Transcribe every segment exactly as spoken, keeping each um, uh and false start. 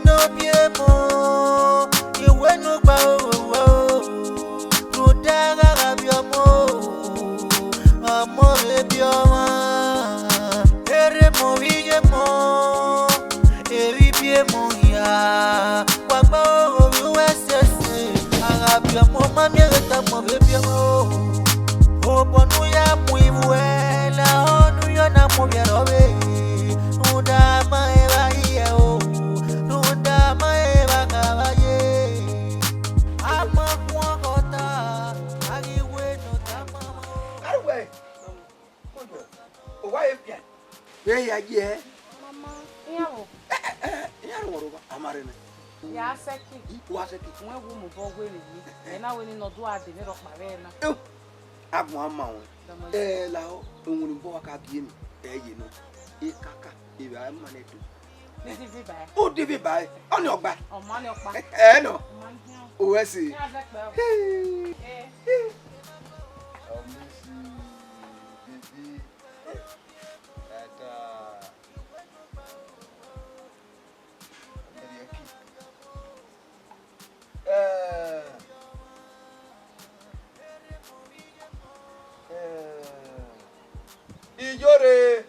Ne ọ biẹ emọ, iwẹ ne ọ gba oro, rhunmwuda a gha gha biẹ ọmọ, ọmọ vbe biẹ ọmwa. Erha emọ vbe iye emọ, erha ibiẹmọ hia, wa gba oro vbe uwu ẹsẹse, a gha biẹ ọmọ, ma miẹn ẹghẹ te ọmọ vbe biẹ ọmwa o. Obọ ne u ya mu ivbi uẹ, lahọ ne u ya na mu ovbi ẹre ọvbehe, rhunmwuda a ma evba yi ẹre o, rhunmwuda a ma evba kha vbe aye. A ma guan ọghọta, a ghi wẹ ne ọ tama mwẹ o. Arhuẹ, owa ye fian. Vbe ya ye? Mama, iran vbo? Iran rhọnmwọrọ owa, a ma rre nẹ. Ya sẹki. Wa sẹki. Wẹ wu mu obọ wẹ vbe yi. Ẹ na wẹ ni nọ dua de ne rhọkpa vbe na. Agbọn a ma ruẹn. Ẹ lahọ, ewunrẹn obọ wa ka gie mẹ, ẹ ye nọ. Ekaka, evba ma nẹ do. Ni divi ba ẹ. O divi ba ẹ. Ọni ọgba. Ọma ni ọkpa. Ẹ nọ. Ọma ni ọkpa. O wẹ se. Ni a zẹ kpẹ o. Hey. Eh. Ọmọ esi, baby. Ẹta. Ẹrẹki. Eh. Eh. Iyore.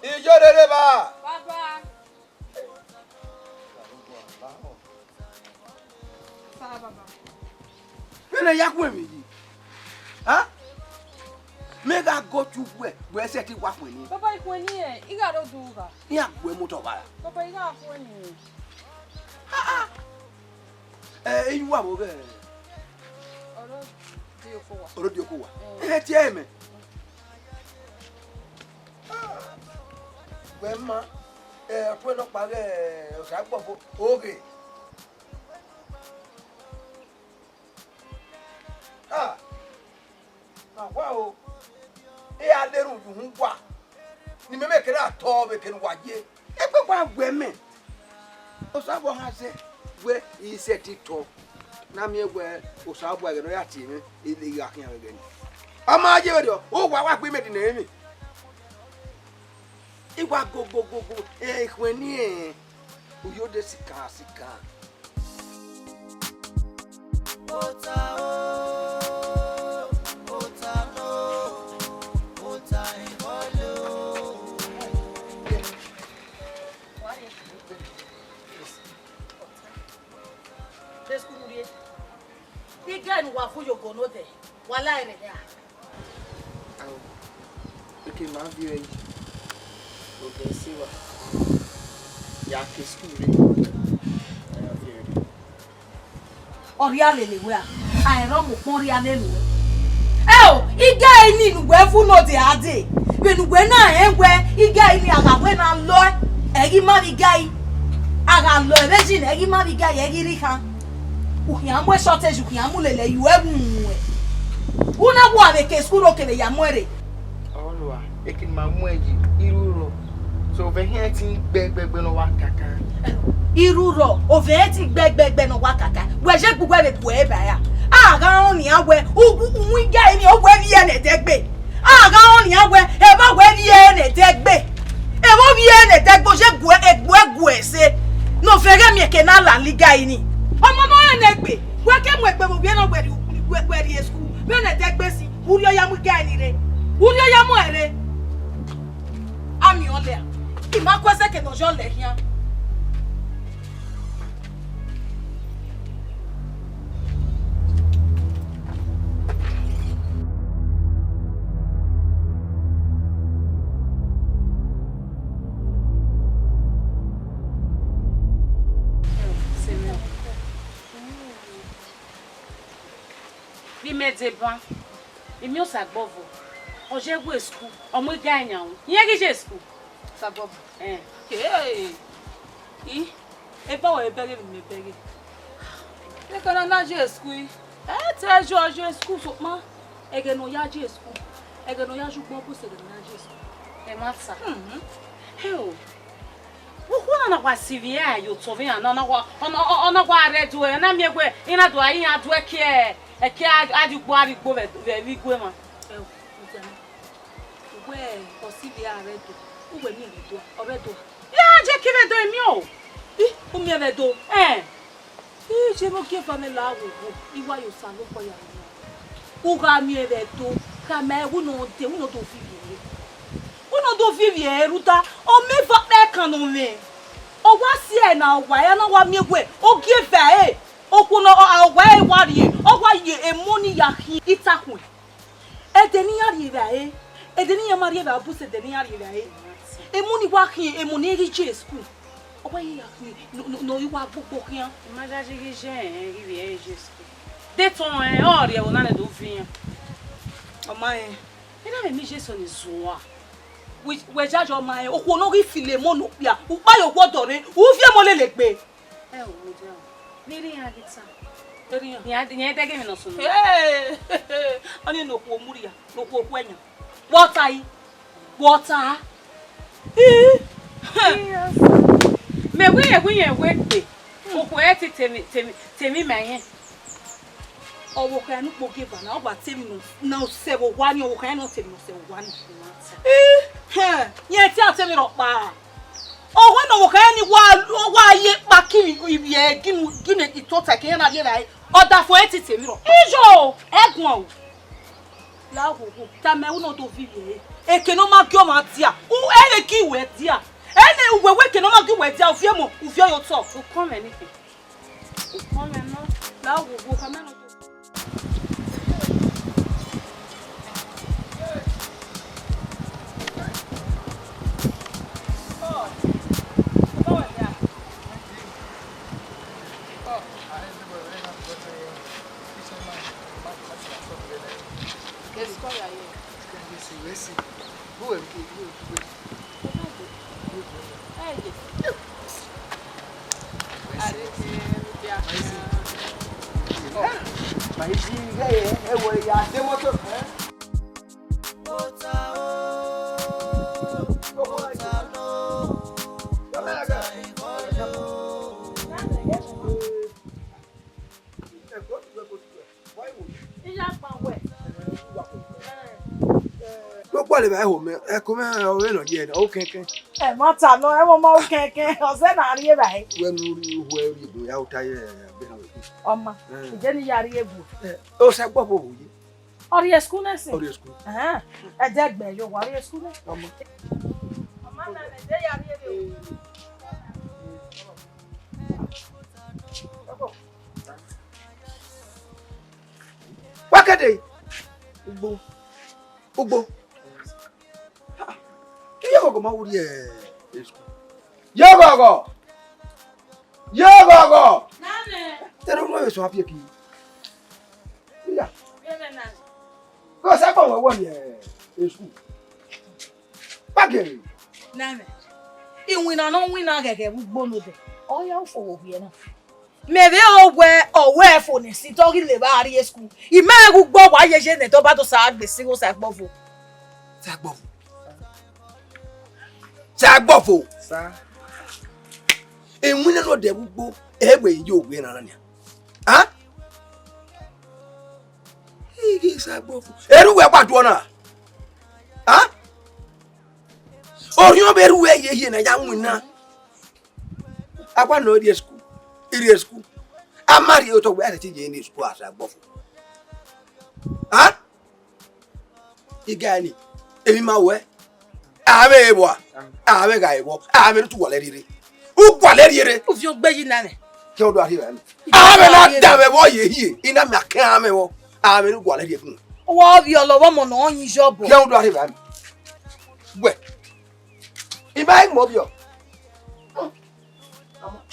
Iyore rre evba. Baba. Sa, baba. Vbene a ya khuẹn emwi yi, a? Mẹ gha gọ chu wẹ, wẹ sẹtin wa khuẹnniẹn. Baba, I khuẹnniẹn, I gha rre odugha. Iran gu ẹmwẹ otọ vbe ara. Baba, I gha khuẹnniẹn. Ah, ah. Ẹ, iye uwa vbo ghe? Ọrọdiọkowa. Ọrọdiọkowa. Eh. Ẹ, tie ẹre mẹ. Wẹ ma, ẹ, ọtuẹn nọkpa ghe Osagbọvo, oghe. Ah, ma wa o, iran na erhunmwu ye uhunmwu uwa, ne imẹ mẹ kere a tọ vbe eke ne uwa ye. Egbe wa wẹ mẹ, Osanobua gha zẹ wẹ I sẹtin tọ, ne a miẹn wẹ Osanobua ẹghẹ ne ọ ya tie mwẹ, I gha khian vbe ẹghẹ nii. Ọ ma ye vberriọ, uwa wa gbe imẹ dinna ẹrinmwi. I wa gogogogo, ẹ, I khuẹnniẹn, u yo de sikan sikan. Ota o, ota nọ, ota ikọle o. Wa rrie. Vbe school rrie. Igẹ ne uwa vu ye ogo ne odẹ, wa la ẹre rre a? Ao, eke ma viọ ẹre, odẹ ẹse wa, ya ke school rre, a ya viọ ẹre. Ọ rhia lele wẹ a, a i rre ọmọ ukpọn rhia lele uwẹ. Ẹo, igẹ ẹre ni ne uwẹ vu ne odẹ a dee, vbene uwẹ na rẹn wẹ igẹ ẹre ni a gha wẹ ne a lọ ẹe, ẹ i ghi ma vbe igẹ ẹre, a gha lọ ẹe vbe yin ne ẹ i ghi ma vbe igẹ ẹre, ẹ i ghi rre ikhan. U khian mu eshọtẹn, u khian mu lele, ẹ i ru ẹvbo muẹn. U na wa vbe ke school, u kevbe ya mu ẹre. Ọrua, eke ne ima mu ẹre yi, I ru rrọọ. So, ovẹn hia i ti gbe ẹgbẹgbe ne ọ wa kaka. I ru rrọọ, ovẹn i ti gbe ẹgbẹgbe ne ọ wa kaka. Wẹ ye gbe uwẹ vbe bu ẹre ba ra? A gha rẹn ọnian wẹ, u, u, u mu igẹ ẹre ni, ọ wẹ vbiẹ ne ẹdẹgbe. A gha rẹn ọnian wẹ, evba wẹ vbiẹ ne ẹdẹgbe. Evba vbiẹ ne ẹdẹgbe, ọ ye gu egbu ẹguẹ ẹse. Ne ovẹn ghẹ miẹn eke ne a la igẹ ẹre ni. Ọmọ ne ọ rẹn ne egbe, wẹ ke mu egbe vbe ovbi ẹre ne ọ wẹ rrie, wẹ, wẹ rrie school. Vbene ẹdẹgbe si. Urhi ọ ya mu igẹ ẹre ni rre. Urhi ọ ya mu ẹre. A miẹn ọlẹ a? I ma ku ẹzẹ ke ne ọ yọ lẹ khian. Vbe imẹ deba, I miẹn Osagbọvo, ọ ye gu school, ọ mu igẹ ẹre yan ru. Irẹn ghi ye school. Osagbọvo. Eh. Hey! I, eba wẹ bẹghe vbe imẹ bẹghe. Eke ne a na ye school, ẹ te yọ ye school sokpan, ẹghẹ ne ọ ya ye school, ẹghẹ ne ọ ya ye ugbo bu sẹ ẹghẹ ne ọ ya ye school. Ẹ ma ta. Mhm. Heo. Okhuo na na wa sivbi iran ye otọ vbe iran na, ọ na wa, ọ na, ọ na wa rre ẹdẹ, ọ na miẹn wẹ iran do a iran do ẹki, ẹki a, a rrie ugbo, a rrie ugbo vbe, vbe, vbe igue mwa. Ẹ o, Otiama, wẹ ọ sivbi iran rre ẹdẹ, uwẹ miẹn vbe ẹdẹ, ọ rre ẹdẹ. Ya je ke vbe ẹdẹ miẹn o. Ih, u miẹn vbe Ẹdo? Ẹn. Ih, je vbe ogieva mwẹ la wo wo, I wa ye Osanobua ya rinmwian. U gha miẹn vbe Ẹdo, khama ẹre, wẹ ne ọ dee, wẹ ne ọ do viọ ivbi ẹre. Wẹ ne ọ do viọ ivbi ẹre rhunmwuda, ọ mẹ eva ọkpa ẹkan ne ọ mwẹ. Ọ wa si ẹre ne ọ wa, ẹre na wa miẹn wẹẹ, ogieva ẹre, okhuo ne ọ, ọ, ọ wa ẹre wa rrie, ọ wa ye emọ ni ya khian itakhuẹn. Ẹdẹ ne iran rri evbare, ẹdẹ ne iran ma rri evbare, ọ bu sẹ ẹdẹ ne iran rri evbare. Emọ ni wa khian, emọ ne ẹ ghi ye school. Ọ wa ye ya khian, ne, ne, ne ọ i wa gbogbo khian. I ma yayi ghi ye ẹnrẹn, ghi vbe ẹre ye school. De tọn ẹnrẹn, ọ rrie ẹvbo na ne do viọ iran. Ọ ma rẹn. I na vbe miẹn Jesu ni zua. Wẹ, wẹ yayi ọ ma rẹn, okhuo ne ọ ghi filo emọ ne okpia, u kpa ye okhuo ọdọ rre, u viọ emọ lele egbe. Ẹ o, mo dia o. Ne erha iran ghi ta. Erha iran. Iran, iran dẹghe emwi ne ọ sunu. Ee, ọnii ne okhuo mudia, ne okhuo khu ẹyan. Vbe ọ ta i? Vbe ọ ta? Ii. Mẹ wẹ irẹn, wẹ irẹn wẹ egbe. Okhuo ẹre te, te emwi, te emwi, te emwi ma irẹn. Ọvbokhan ne ukpogieva na, ọ wa te emwi ne ọ, ne ọ sẹ vbe owa ni, ọvbokhan ne ọ te emwi ne ọ sẹ vbe owa ni. Ii, hẹn, irẹn te a te emwi rhọkpa. Ọ wẹ ne ọvbokhan ni wa, wa ye kpaki ivbi ẹre, gini, gini I tota ke iran na rhie rae, ọdafẹn ẹre te te emwi rhọkpa. Ijo, ẹguan o. La wo wo, tama ẹre, wẹ ne ọ do viọ ivbi ẹre. Eke ne ọ ma gie ọmwa dia, u, ẹre ghi wẹ dia. Ẹre ne uwẹ wẹ eke ne ọ ma gie uwẹ dia, u viọ emọ, u viọ ye otọ. Ukọnmwẹ nẹ. Ukọnmwẹ nọ. La wo wo, khama ẹre ne ọ do. Iye agban wẹ. Do kpọlọ evbare ho mẹ, ẹko mwẹ ọre nọ ye nọ, o kẹnkẹn. Ẹ ma ta nọ, ẹ ma ma o kẹnkẹn, ọ zẹ ne a rhie evbare. Wẹ ne u rhie uhu ẹre rhie gun ya, u ta ye ẹbẹre. Ọ ma, ẹ, ije ne I ya rhie gun. Ẹ, Osagbọvo wo ye? Ọ rrie school nẹ sẹ. Ọ rrie school. Ẹhẹn, ẹdẹgbẹ ye owa, ọ rrie school nẹ. Ọ ma. Ọ ma na nẹ, de ya rhie rhie o. Wa kẹdẹ, ugbo, ugbo. Ha, iye ọghọghọ ma wo rrie school. Ye ọghọghọ, ye ọghọghọ. Nana. Tẹrẹ ọmọ eso afieki. Iya. Kọ sa kọ wẹ wọ rrie school. Pagere. Nana. Iwinna ne ọ winna ghẹghẹ vbe ugbo nodẹ. Ọ ya fo vbe owiẹ na. Mẹ vbe ro wẹ ọ wẹ fo ne si tọ ghi le vbe a rrie school. I ma ghẹ ugbo wa yeye nẹ tọ ba do sa gbe si igho Osagbọvo. Osagbọvo. Osagbọvo. Sa. Iwinna nodẹ vbe ugbo, ẹ wẹ ye owẹ na nian. A? Ighe Osagbọvo. Erha uwẹ gba duọ na. A? Orhiọn vbe erha uwẹ ye hie ne a ya winna. A wa nọ rrie school, I rrie school. A ma rhie otọ wẹ a rhie te ye ne school Osagbọvo. A? Igani, emwi ma wẹ. A vbe vbọ, a vbe gha vbọ, a vbe ne u tu gualọ rhie rre. U gualọ rhie rre. U viọ gbe yi na nẹ. Ke u do rhie vbe mi. A vbe na da vbe vbọ ye hie, I na mẹ akẹ a mẹ vbọ. A vbe ne u gualọ rhie fun. Wa viọ lọ vbọ mọ nọ yin yọ bọ. Ke u do rhie vbe mi. Wẹ. I ma i mọ biọ.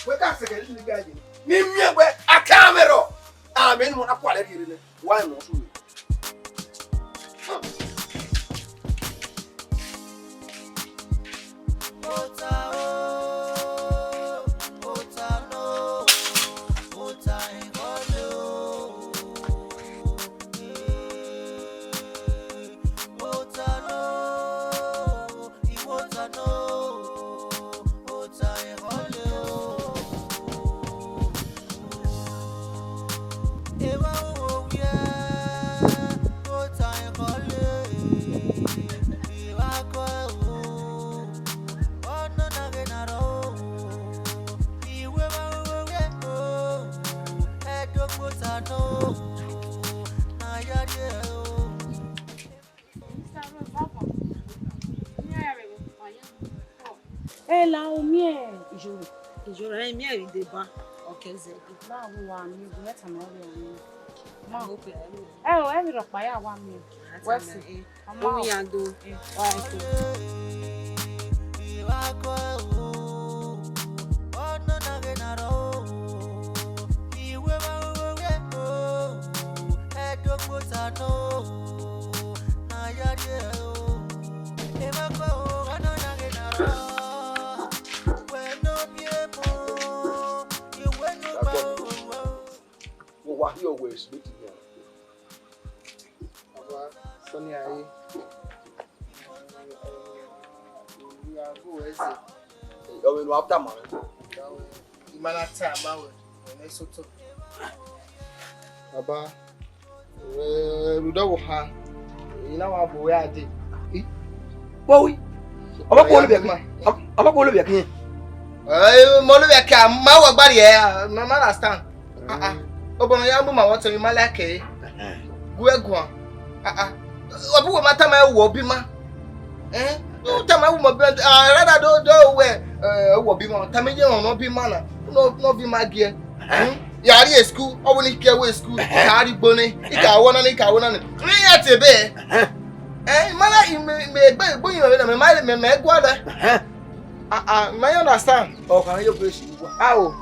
Wẹ ka sẹkẹ ni ga ye. Ni miẹn wẹ akẹ a mẹ rọ. A vbe ne u na gualọ rhie rre nẹ. Wa mọ su. Ẹ la, u miẹn iyoro? Iyoro, ẹ miẹn vbe deba, ọ kẹ zẹdẹ. Ma vbe wa miẹn, u miẹn tama vbe wa miẹn. Ma, ẹ o, ẹ vbe rhọkpa ya wa miẹn. Wẹ si. Ọ ma o. Iran do. Wa ko. Vbe uwa khian wẹ simẹnti nian? Baba, sọni a re. Ọ vbe ne uwa tama mwẹ. I ma na tama wẹ, wẹ ne sotọ. Baba, eh, rhunmwuda ọvbokhan, I na wa bu uwa dee. Kpọwi. Ọ ma kpọwi olivia khin. Ọ ma kpọwi olivia khin. Eh, ma olivia khin, ma wẹ gba rrie, ma, ma understand. Ah, ah. Obọ ne ọ ya mu ma vbe ọtẹn, I ma like ẹre. Gu ẹre guan. Ah, ah. Ọ bu wẹ ma tama ẹre wẹ obọ ima. Eh? U tama ẹre wẹ obọ ima, ah, rather do, do wẹ, eh, wẹ obọ ima. Tama iye emwa ne obọ ima na. Ne, ne obọ ima gie. Hmm? Ya rrie school, ọ wẹ ne I kie wẹ school. I ka rrie igbo nẹ, I ka wẹ ọna nẹ, I ka wẹ ọna nẹ. Ne I ya te ebe. Eh, I ma na, I mẹ, mẹ egbe, egbe uyinmwẹ vbe na, mẹ ma, mẹ, mẹ gualọ. Ah, ah, I ma ya understand. Ọ kha ye obọ esi mu uwa. Ao,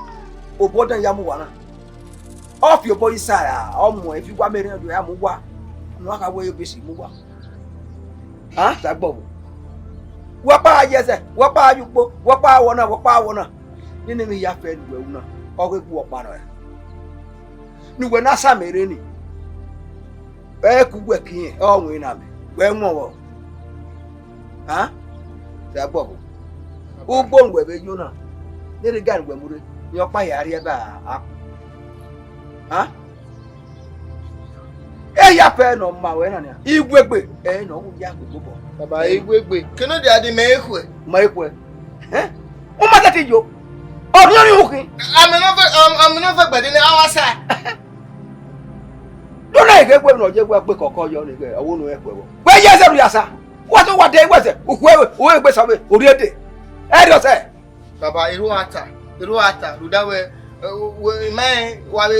obọ dan ya mu uwa na. Ọ fi obọ isa ra, ọ mu efi uwa mẹ rẹn do ya mu uwa. Ne ọ kha wẹ ye obọ esi mu uwa. A, ta gbọvbo. Wẹ ọkpa gha ye ẹzẹ, wẹ ọkpa gha ye ukpo, wẹ ọkpa gha wọ na, wẹ ọkpa gha wọ na. Nene emwi hia fẹ ne uwẹ ru na, ọ ghe gu ọkpa nọ ra. Ne uwẹ na sa mẹ rre ni. Ẹ ku uwẹ ke irẹn, ọ winna mẹ. Wẹ wọn vbọ? A? Sẹ agbọvbo. Ugbo ne uwẹ vbe yo na, ne errigan ne uwẹ mu rre, rẹn ọkpa hia rhie ba a ku. A? Eya fẹ ne ọ ma ruẹ na nian, iwegbe ẹre ne ọ wu ya kugbe obọ. Baba, iwegbe. Kene dia di mẹ ekhue. Ma ekhue. Ẹn? U ma tẹtin yo. Ọ rhiọn ni hu khin. Amẹ ne ọ vẹ, amẹ ne ọ vẹ gbẹdẹ ne a wa sa. Do na ghe wẹ ne ọ ye wẹ gbe kọkọ yọ ni, ọ wo nu ẹkhuẹ vbọ. Wẹ ye ẹzẹ ru ya sa. Wa do wa de wẹ zẹ, ukhue, u gbe sa vbe, u rhie dee. Ẹ rhie ọsẹ. Baba, erhu a ta, erhu a ta, rhunmwuda wẹ, eh, wẹ, ima rẹn, wa vbe,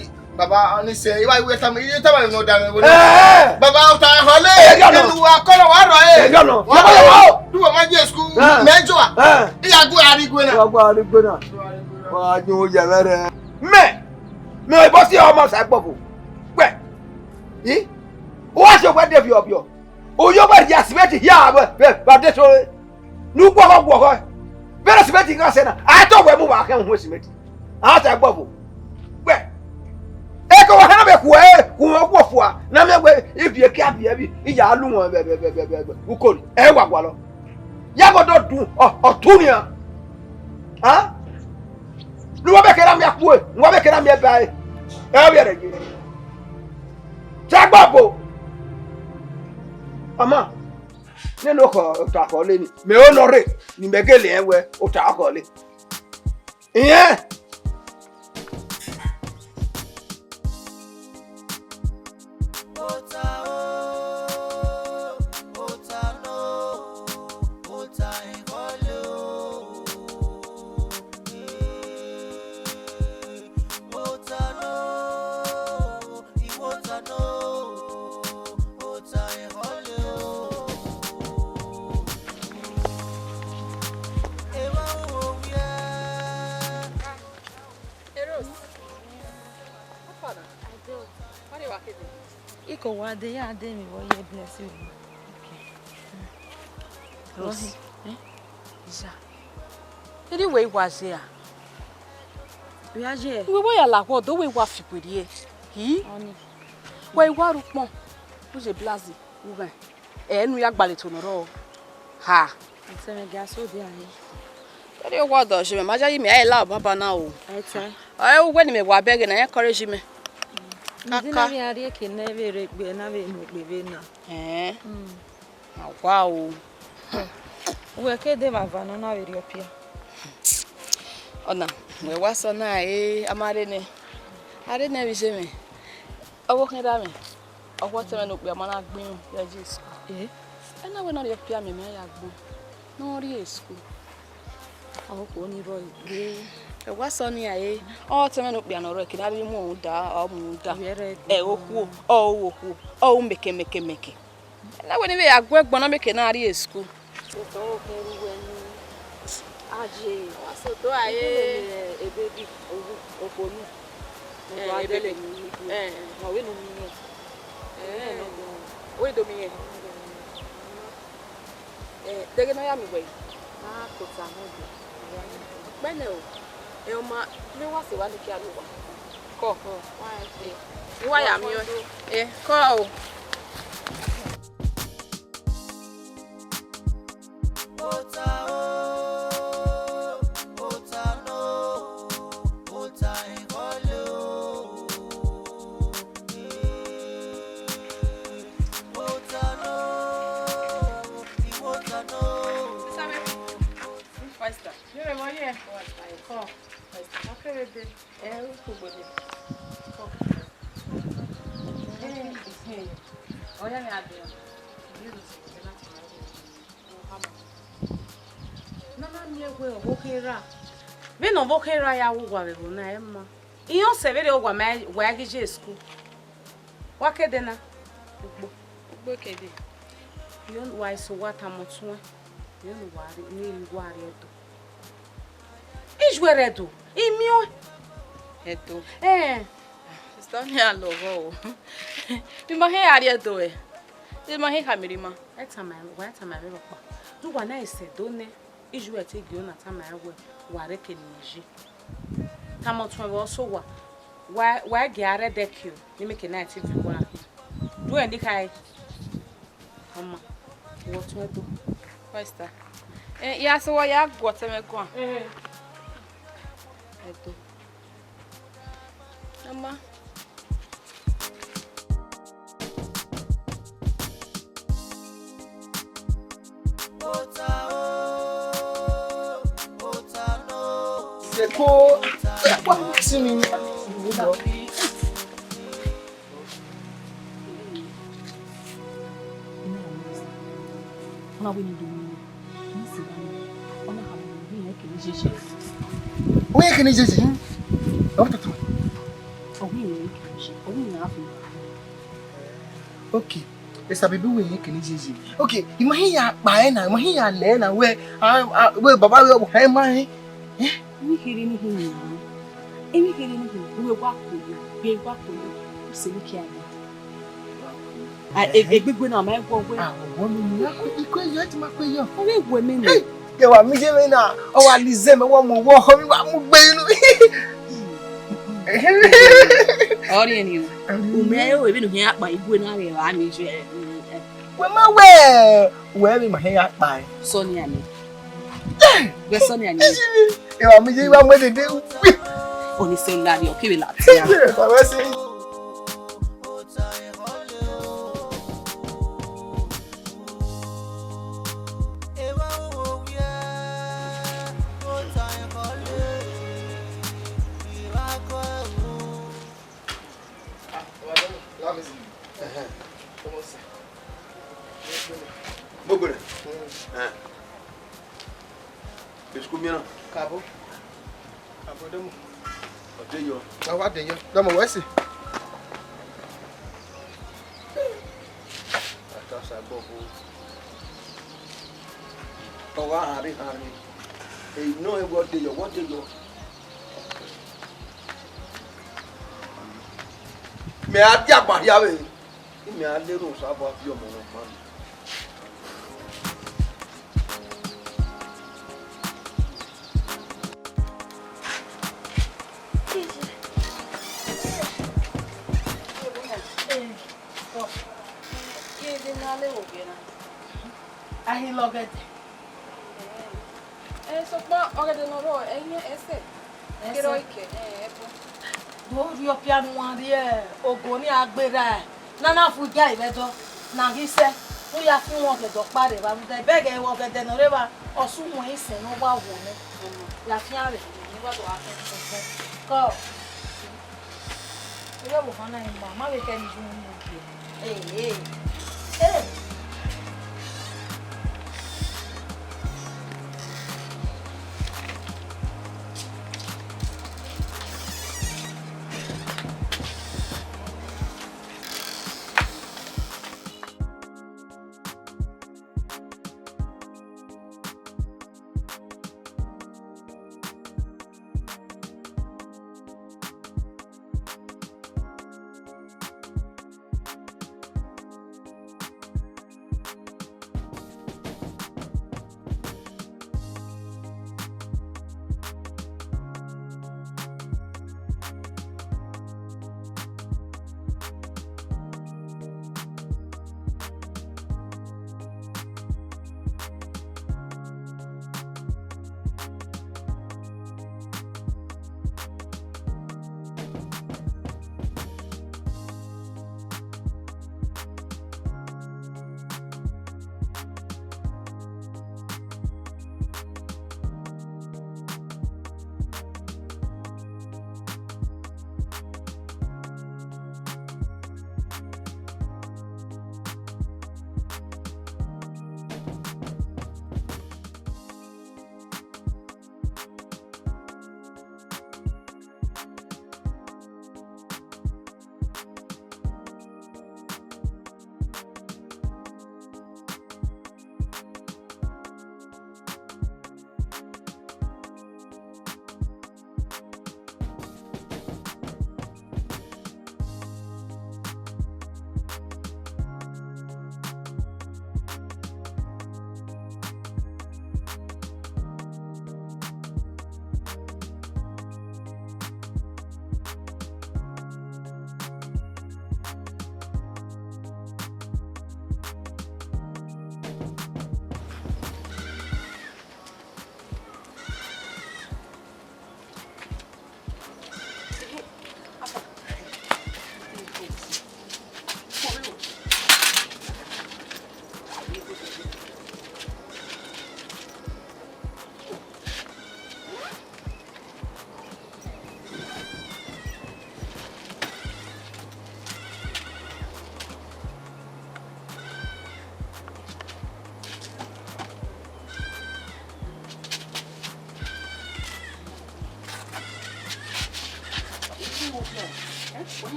eh, baba, ọni sẹ, I wa wẹ tama, I tama ne ọ da mwẹ vbe. Eh. Baba, ota họle, erriọ nọ. Enu wa kọlọ, wa rrọọ, eh. Erriọ nọ. Wa rrọọ, du wẹ ma je school, eh, mẹ jọ a. Eh. I ya gu a rrie igue na. Wa gu a rrie igue na. Wa yin oya vbe rẹ. Mẹ, mẹ ọ bọ si ọmọ sa gbọvbo. Wẹ, i, u wa si owẹ de viọ viọ. U yo wẹ rhie simẹnti hia vbe, vbe, vbe adesẹ ore. Ne u guọghọ guọghọ. Vbene simẹnti gha sẹ na, a i to wẹ mu vbe akhẹn uhunmwu simẹnti. A ta ẹgbọvbo. Wẹ, eke wa hana vbe khuẹ, khuẹ ọghuọ fua, ne a miẹn wẹ ivie ke a viẹ vbe, I ya lu wọn vbe, vbe, vbe, vbe, vbe, vbe ukori. Ẹ wa gualọ. Ya gọdọ dun, ọ, ọ tu nian. A? Ne uwa vbe kere a miẹn kue, ne uwa vbe kere a miẹn ba ẹre. Ẹ vbe rẹ ye. Ta ẹgbọvbo. Ama, nene okhọ, ota khọ le ni. Mẹ o nọ rre, ne imẹ gele rẹn wẹ, ota khọ le. Iyẹn. Hey, Rose. How far now? I do. What do you work with? Iko wa de ya de mi wo ye bless you. Rose. Eh? Isa. Eri wẹ I wa ye a? Wẹ a ye? Wẹ wa ya la wọ do wẹ wa fi wẹ rrie. Hi? Ọni. Wẹ I wa ru ukpọn. U ye blazi. U ghẹ. Ẹ ne u ya gbalẹ eto ne ọ rrọọ. Ha. Ẹsẹ mwẹ gia so dia re. Erriọ wa dọ je mẹ, ma ya yi mẹ, a i la obọ baba na o. Ẹta. Ọre uwẹ ne mẹ wa bẹghe na, encourage mẹ. Kaka. Ndi na vbe a rrie eke ne vbe rre egbe na vbe mu egbe vbe na. Ẹn. Mm. Ma wa o. Uwẹ ke de vbe ava nọ na vbe rrie ọpia. Ọna, wẹ wa sẹ ọna, e, a ma rre nẹ. A rre nẹ vbe iye mwẹ. Ọvbokhan erha mwẹ, ọ wẹ ọtẹn mwẹ ne okpia ma na gbe irun ya ye school. Eh? Ena wẹ ne ọ rhie okpia miẹn mwẹ ya gbọn, ne ọ rrie school. Ọkhuo ni rrọọ egbe. Ẹ wa sẹ ọnii ra? Ọtẹn mwẹ ne okpia ne ọ rrọọ, eke ne a rhirhi mu rhunmwuda, ọ mu rhunmwuda. Ẹ okhuo, ọ ru okhuo, ọ ru mẹkẹ, mẹkẹ, mẹkẹ. Ena wẹ ne I vbe ya gu ẹgbọn na mẹkẹ ne a rrie school. Otọ ọkẹn ru wẹ ni. Aye. Wa sẹ otọ ra? Ebe bi owu okhuo ni. Ẹ, ebe bi. Ẹ, ma wẹ ne u miẹn. Ẹ, wẹ do miẹn. Ẹ, deghẹ ne ọ ya miẹn wẹ. A kota mọ gbe. Kpẹnẹ o. Ẹ, ọ ma, ne wa sẹ wa ne kia rre owa. Kọ. Wa ya miẹn. Ẹ, kọ o. Pastor. Yere vbọ ye? Kọ. Pastor. Ọ kere ebe. Ẹ, u kugbe dee. Kọ. Ẹ, ẹ, ọ ya ne a dee. Ne a na miẹn wẹ ọvbokhan erha. Vbene ọvbokhan erha ya wu uwa vbe ẹvbo na, ẹ ma. Iran sẹ vberriọ wa ma, wa ghi ye school. Wa ke dee na. Ugbo. Ugbo ke dee. Iyẹn wa eso wa tama ọtuẹn. Iyẹn wa rri, ne I wa rrie Ẹdo. I ju ẹre Ẹdo, I miẹn ọẹn. Ẹdo. Ẹ. Sista, ọnii a lọghọ o. I ma hẹn a rrie Ẹdo ẹ. I ma hẹn khama erha ima. Ẹ tama, wa tama mwẹ rhọkpa. De uwa na sẹ Ẹdo nẹ, I ju ẹre te gie na tama ẹn wẹ, wa rre eke ne I ye. Tama ọtuẹn vbe ọsẹ owa, wa, wa gie a rre ẹdẹkio, ne imẹ ke na te viọ uwa khian. Du ẹn ne I khare. Ọ ma, wẹ ọtuẹn do. Pastor. Eh, ya sẹ owa ya gu ọtẹn mwẹ guan. Eh. Ẹdo. Ọ ma. Eko, eko, si mi. Ọ na wẹ ne I do miẹn, ne I sẹ evba nẹ, ọ na khama wẹ ọ wẹ irẹn kere yeye. Ọ wẹ irẹn kere yeye? Ọ wẹ toto. Ọ wẹ irẹn kere yeye, ọ wẹ irẹn a fi. Okay, esa bebe wẹ irẹn kere yeye. Okay, I ma hẹn ya kpa ẹre na, I ma hẹn ya lẹ ẹre na wẹ, a, a, wẹ baba wẹ ọ ma hẹn. Eh? Emwi kherhe ne I họn nian, emwi kherhe ne I họn, ne uwẹ wa kpolo, vbe wa kpolo, u sẹ emwi kia dee. A, e-, egbegbe na ma i wọ wẹ. Ah, wọ mi ni, a kue, i kue yọ, ti ma kue yọ. Ọ ghi wẹ mẹ nẹ. Hey, ye wa mi ye mẹ na, ọ wa li zẹ mẹ, wọ mu wọ, ọ mi wa mu gbe inu. Ọ rhie ni o. U mẹ ẹ, o, vbene u khian kpa igue na rre, wa mi ye. Wẹ ma wẹ, wẹ vbe ma hẹn ya kpa ẹre. Sọ nian nẹ. Wẹ sọ nian nẹ. Ẹ wa mu ye, wa mu dede. Ọni sẹ la rre, ọ kevbe la tian. Ẹ wa wẹ sẹ. Mogbere. Ẹ. Bẹsukun miẹn na. Kabo. Kabo dọmọ. Ọ de yọ. Ọ wa de yọ. Dọmọ wẹ si. Ata sa gbọ bo. Ọ wa hanrhe hanrhe. Eyi nọ ẹ wọ de yọ, wọ de yọ. Mẹ a dia gba hia vbe. Imẹ a lele Osanobua viọ ọmọ nọ ma. A hi lọ ọgẹdẹ. Ẹ, sokpan ọgẹdẹ ne ọ rrọọ, ẹ i yan ẹsẹ. Ẹsẹ. Kere ọ i kẹ, ẹ, ẹbọ. Do rhie ọpia ne uwa rrie ogo ni a gberra, ne a na fu iga vbe ẹdọ, ne a ghi sẹ, ne u ya fi wọn ọgẹdẹ ọkpa rre evba, rhunmwuda ẹbẹghe ọgẹdẹ ne ọ rre evba, ọ sẹ uhunmwu isẹn ne ọ wa wo nẹ. Ya fian rre, ne I wa do gha fian. Kọ. Ọ ya vbe okhan na ima, ma vbe khẹ ne I yu unu gie. Ee, ee.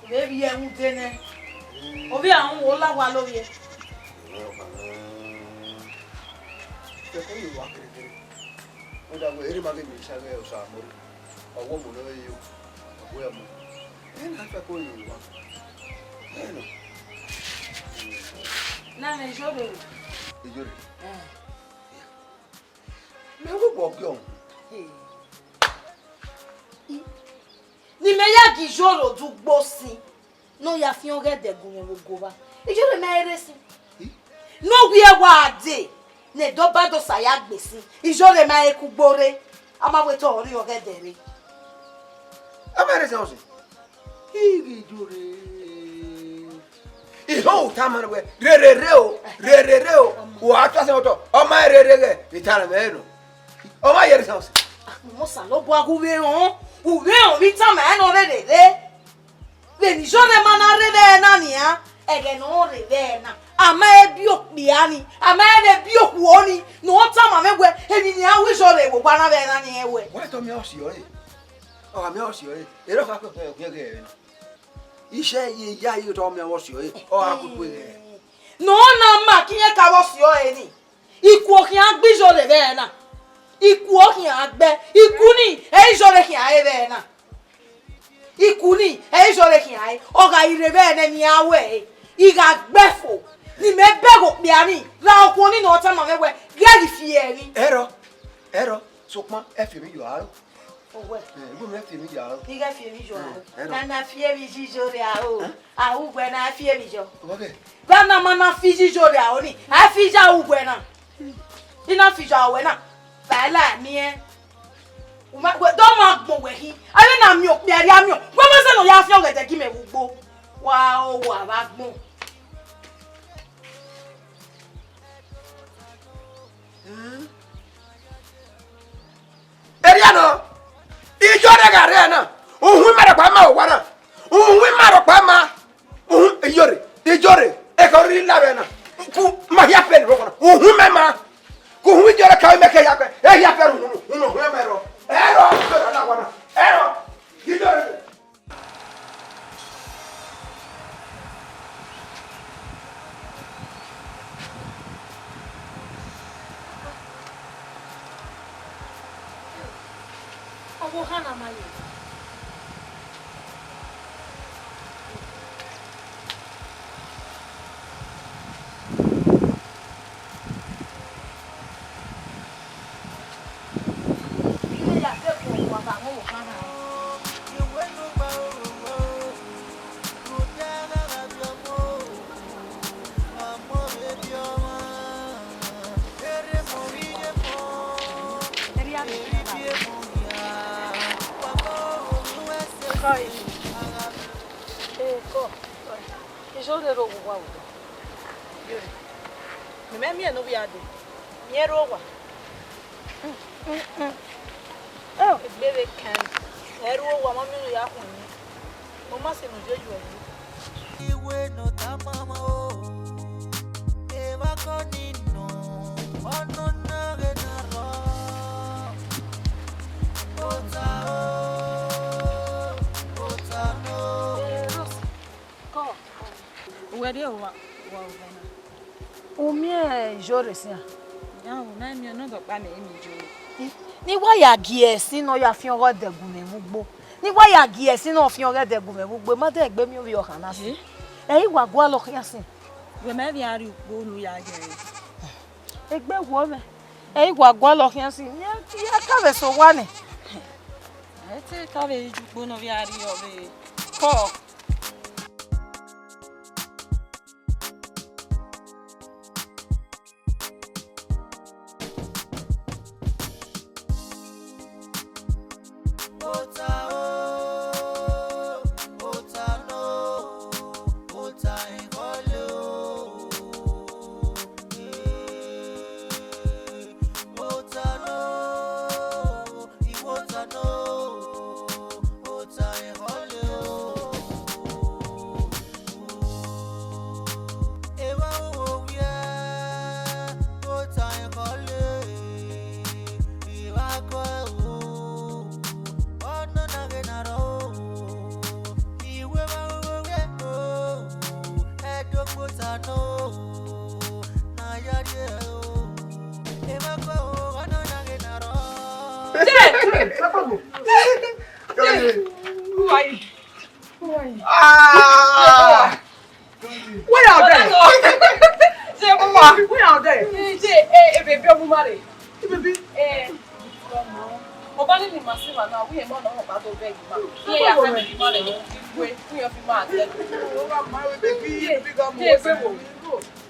Vbe vbiẹ rhunmwuda nẹ, ovbi ahunmwu la owa lovbiẹ. Kẹkẹ ye owa kẹrẹkẹrẹ. Ọ da wẹ, erha ima ghe emwi ne I sa ghe Osamobua, ọ wẹ ọmọ ne ọ re yo, ọ wẹ ọmọ. Ẹ na fẹ ko ye owa. Ẹ nọ. Na mẹ Iyore. Iyore. Eh. Mẹ wu wẹ ọ gie ọmọ. Eh. Ne imẹ ya gie Iyore odẹ ugbo sin, ne ọ ya fian ọghẹdẹ gu mwẹ vbe ogo vba. Iyore ma rre sin. Ne ọ wẹ wa dee, ne Ẹdobadosa ya gbe sin, Iyore ma rre ke ugbo rre, a ma wẹ te ọ rri ọghẹdẹ rre. A ma rre sin ọse. Ighi Iyore. Ihọn u tama nẹ wẹ, rherhe rre o, rherhe rre o, u a tuẹ asẹ otọ, ọ ma rherhe ghẹ, I tama mwẹ nọ. Ọ ma ye rre sin ọse. Musa lobua ghe u vbe rẹn, u vbe rẹn ovbi tama ẹre ne ọ rherhe rre. Vbene Iyore ma na rre vbe ẹre na nian, ẹghẹ ne ọ rre vbe ẹre na, a ma he biẹ okpia ni, a ma he vbe biẹ okhuo ni, ne ọ tama mwẹ wẹ, emwi ne iran ru Iyore vbe owa na vbe ẹre na nian wẹ. Wẹ tọ miẹn ọse ọre, ọ gha miẹn ọse ọre, erha ọkhan kpẹkpẹ ọ khian ghe ẹre na. Iṣẹ ye ya ye tọ miẹn ọse ọre, ọ gha kpekpe ghẹ. Ne ọ na ma ke irẹn ka vbe ọse ọre ni. Ikuo khian gbe Iyore vbe ẹre na. Ikuo khian gbe. Iku ni, ẹ i Iyore khian re vbe ẹre na. Iku ni, ẹ i Iyore khian re. Ọ gha rre vbe ẹre ne iran wẹ ẹre. I gha gbe fo. Ne imẹ bẹghe okpia ni, ra okhuo ni ne ọ tama mwẹ wẹẹ, ghẹ ghi fi ẹre ni. Ẹrọ, ẹrọ, sokpan ẹ fi emwi yọ aro. Owẹ. Eh, ighẹ mẹ fi emwi yọ aro. I ghẹ fi emwi yọ aro. Eh, ẹrọ. Na na fi emwi yi yo rre aro. Eh? Ahuwẹ na fi emwi yọ. Ọbọkẹ. Ra na ma na fi yi yo rre aro ni. A fi ya ahuwẹ na. I na fi ya ahuwẹ na. Fa la miẹn. Uma, wẹ, dọ ma gbọn wẹ khin. Avbe na miẹn okpia rhia miẹn. Wẹ ma sẹ ne ọ ya fian ọghẹdẹ gi mẹ vbe ugbo. Wa o wa vbe agbọn. Erriọ nọ, iyore gha rre na, uhunmwu ima rhọkpa ma owa na, uhunmwu ima rhọkpa ma, uhunmwu iyore, iyore, ekhọe rhiri la vbe na, ku ma hia pẹn rhọkpa na, uhunmwu ima ma, ku uhunmwu iyore ka mẹ ke hia pẹn, e hia pẹn uhunmwu, uhunmwu ima rrọọ, ẹrọ, iyore na wa na, ẹrọ, iyore. Ọvbokhan na ma ye. Kọ, kọ, kọ. Iyore rre owa odọ. Iyore. Ne imẹ miẹn ne ovbi a dee, miẹn rre owa. Egbe vbe kan, ẹ rre owa, ma miẹn unu ya khuẹn emwi. Ọ ma sẹ ne u ye yu ẹre. Iwe ne ọ tama mwẹ o, evba kọ ni nọ, ọ nọ na ghe na rrọọ. Ota o, ota nọ. Kọ. Uwẹ rhie owa, owa ovẹn na. U miẹn Iyore sian? Ya o, na miẹn nọ dọkpa mẹ eni Iyore. Ne I wa ya gie ẹsin ne ọ ya fian ọghẹdẹ gu mwẹ vbe ugbo. Ne I wa ya gie ẹsin ne ọ fian ọghẹdẹ gu mwẹ vbe ugbo, ma de egbe miẹn ovbi ọkhan na sin. Ẹ i wa gualọ khian sin. Wẹ mẹ vbe a rrie ukpo ne u ya ghee. Egbe wọọ mwẹ. Ẹ i wa gualọ khian sin. Iran ka vbe sẹ owa nẹ. Ẹ te ka vbe ju ukpo ne ọ vbe a rrie ọvbehe. Kọ. Who are you? Who are you? Ah! Where are they? Ṣé mo wà? Where are they? Ṣé ẹ ẹ bèbí ọmọ máa rè? Baby. Ẹ ọmọ. Mo bá nílì màá sí màá náà, wíyẹn mọ́ náà wọ́n bá tó bẹ́ẹ̀ yìí máa. Ṣé ẹ yà fẹ́ mi ní mọ́ rẹ̀ ní wíwé, wíyẹn fi máa tẹ́. Ó wà máa wí baby, baby gan mo wọ́n sì mọ̀ mí.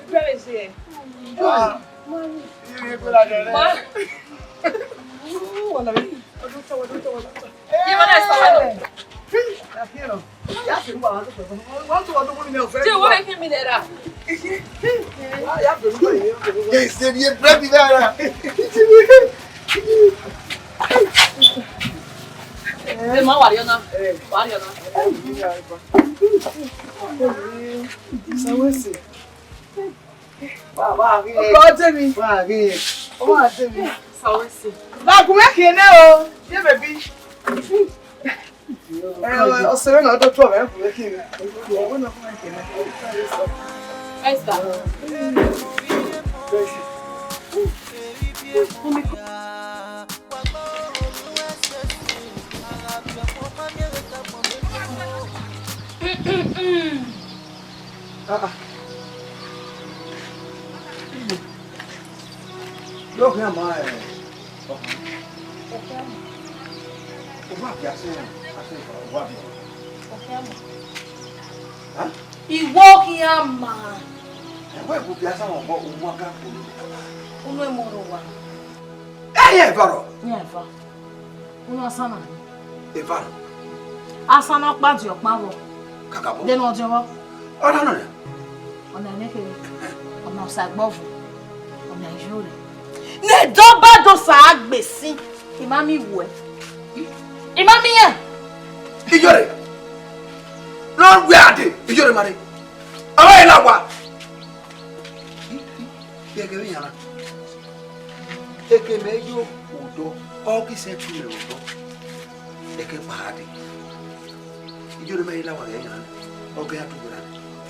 Ìbẹ̀rẹ̀ ṣe ẹ̀. Ah. Máa rí. Ìrìn ìgbéra jẹ rẹ. Máa. Wọ́n lọ rí. Ọdún tó, ọdún tó, ọdún tó. Kí wọ́n dẹ̀ sọ wá lọ. Ṣé wọ́n fẹ́ kí mi lè rà? Yes, ṣe ni bread mi lára. Ẹ má wà rí ọ̀nà. Wà rí ọ̀nà. Sanwó-èsì. Ọkọ ọdẹ mi. Ọmọ ọdẹ mi. Sanwó-èsì. Bàgùn mẹ́kì ẹ̀ náà o. Yé bèbí. Ẹ, ọsẹ rẹ na dọ tuọ mẹ, ẹ kù mẹ́kì ẹ̀. Esther. Ah, ah. Yo khian ma, eh, ọkhan. Okhian ma. Uwa bia sẹ, a sẹ, uwa bia. Okhian ma. Ha? Iwọ khian ma. Ẹwẹ bu bia sa wọn bọ, u ma ga kpolo. Unu emọ rre owa. Ẹ yẹ eva rọ? Iran eva. Unu asana. Eva rọ? Asana ọkpa di ọkpa vbọ. Kakabọ. Dena ọdiọn vbọ. Ọ na nọ nẹ? Ọna ne kherhe, ọna Osagbọvo, ọna Iyore. Ne Dọba do sa gbe sin, I ma miẹn iwẹ. I ma miẹn iran. Iyore, ne ọ wẹ a dee, Iyore ma rre. Ọ ma rre la owa. Gẹgẹ vbe iran na. Eke mẹ yo odọ, ọ ghi sẹ tu mẹ odọ. Eke kpa a dee. Iyore ma rre la owa ghe iran na. Ọ ghi a tu wẹ na.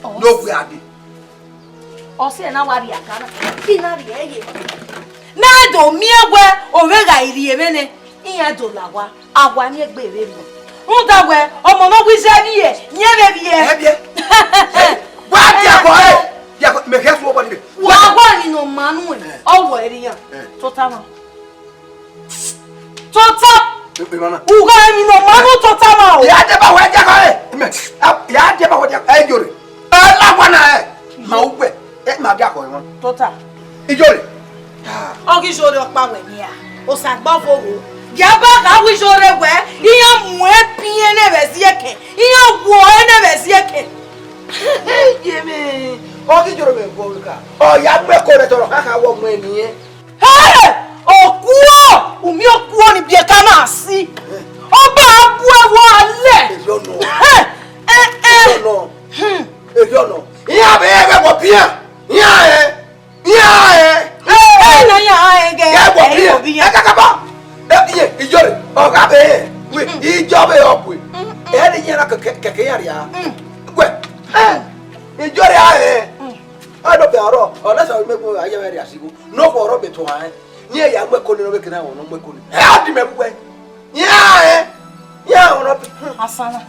Ọ Ne ọ wẹ a dee. Ọ sẹ na wa rhie aga na, I na rhie ẹre ye. Ne a do miẹn wẹ ovbe gha rhie vbe nẹ, iran do la owa, a wa miẹn egbe vbe nọ. Rhunmwuda wẹ, ọmọ ne ọ wu iye vbiẹ, yẹn vbe vbiẹ. Ẹ biẹ. Wa dia bọ ẹ. Dia bọ, mẹ khẹ su obọ ni. Wa wa ni nọ ma nu ẹ, ọ wọ ẹre iran. Eh. Tota ma. Tota. Emama. Ugha emwi ne ọ ma vbe tota ma o. Ya deba wẹ dia kọre. Ime. Ya deba wẹ dia. Ẹ Iyore. Ẹ la wa na ẹ. Ma ugbẹ. Ẹ ma dia kọre wọn. Tota. Iyore. Ọ ghi Iyore ọkpa wẹ nia. Osagbọvo wo. Gie a ba gha wu Iyore wẹ, iran mu ẹre biẹn ne vbe ziẹkẹ. Iran wuọ ẹre ne vbe ziẹkẹ. Ye mẹ. Ọ ghi Iyore mẹ vbọ ka. Ọ ya gbe ko rẹ tọrọ kha kha wọ mu ẹre niyẹn. Hey! Okuo! U miẹn okuo ni biẹ ka na si. Ọ ba a bu ẹvbo alẹ. Erriọ nọ. Hey! Eh, eh. Erriọ nọ. Hmm. Erriọ nọ. Iran vbe ẹghẹ wọ bian. Iran ẹ. Iran ẹ. Eh, eh, na iran ẹ gẹ. Ẹ wọ bian. Ẹ kakabọ. Ẹ, iye, Iyore. Ọ gha vbe ẹ. Wẹ, ijọ vbe ọ kue. Ẹ ni iran na kẹkẹ, kẹkẹ iran ria. Wẹ. Eh. Ijọ ria ẹ. Ọ do bẹ ọrọ, ọ na sa mẹ gu a ya vbe ria sigho. Ne okhuo ọrọ be to hare, ne iran ya mu ẹko ni, ne ọ vbe kere ẹmwẹ ne ọ mu ẹko ni. Ẹ, a di mẹ vbe uwẹ. Iran ẹ, iran ọnọ bi. Asana.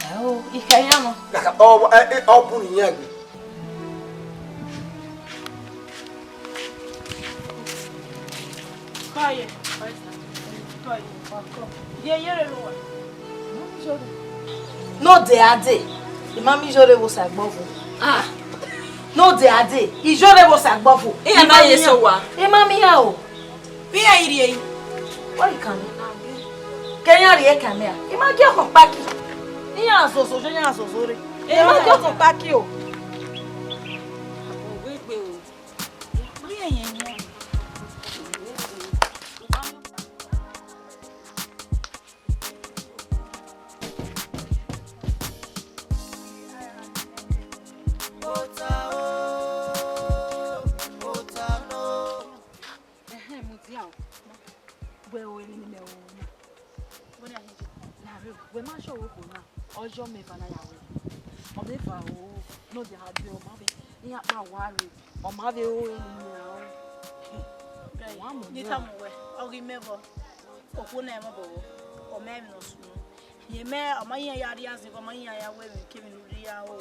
Ẹ o, ikẹyọ nọ. Kaka, ọ, ẹ, ẹ, ọ bu ne iran gbe. Kọye. Kọye. Ye, ye rre vbe uwa. Ne ọ dee a dee, I ma miẹn Iyore vbe Osagbọvo. Ah. Ne ọ dee a dee, Iyore vbe Osagbọvo. Iran na ye so wa. I ma miẹn iran o. Vbe iran i rhie yi? Wẹ I kan mẹ. Ke iran rhie kan mẹ a? I ma gie ọkpaki. Iran zozo, iran zozo rre. I ma gie ọkpaki o. Wẹ gbe o. Vbe iran ye yi? Ẹhẹn, mudia o. Wẹ o, emwi ne imẹ ru na. Wẹ na hin je. Na rre o, wẹ ma sẹ ọvbokhan na. Ọ yọ mẹ eva na ya wẹ. Ọ mẹ eva o, ne ọ dia gha dee, ọ ma vbe, iran kpa wa rre. Ọ ma vbe ru emwi ne iran ru. Wa mu ne I tama uwẹ, ọ ghi mẹ vbọ. Okhuo na i mwẹ obọ vbọ, ọ ma emwi ne ọ sunu. Ye mẹ, ọ ma iran ya rria zẹgbe, ọ ma iran ya wẹ emwi kemwi ne u rhia o.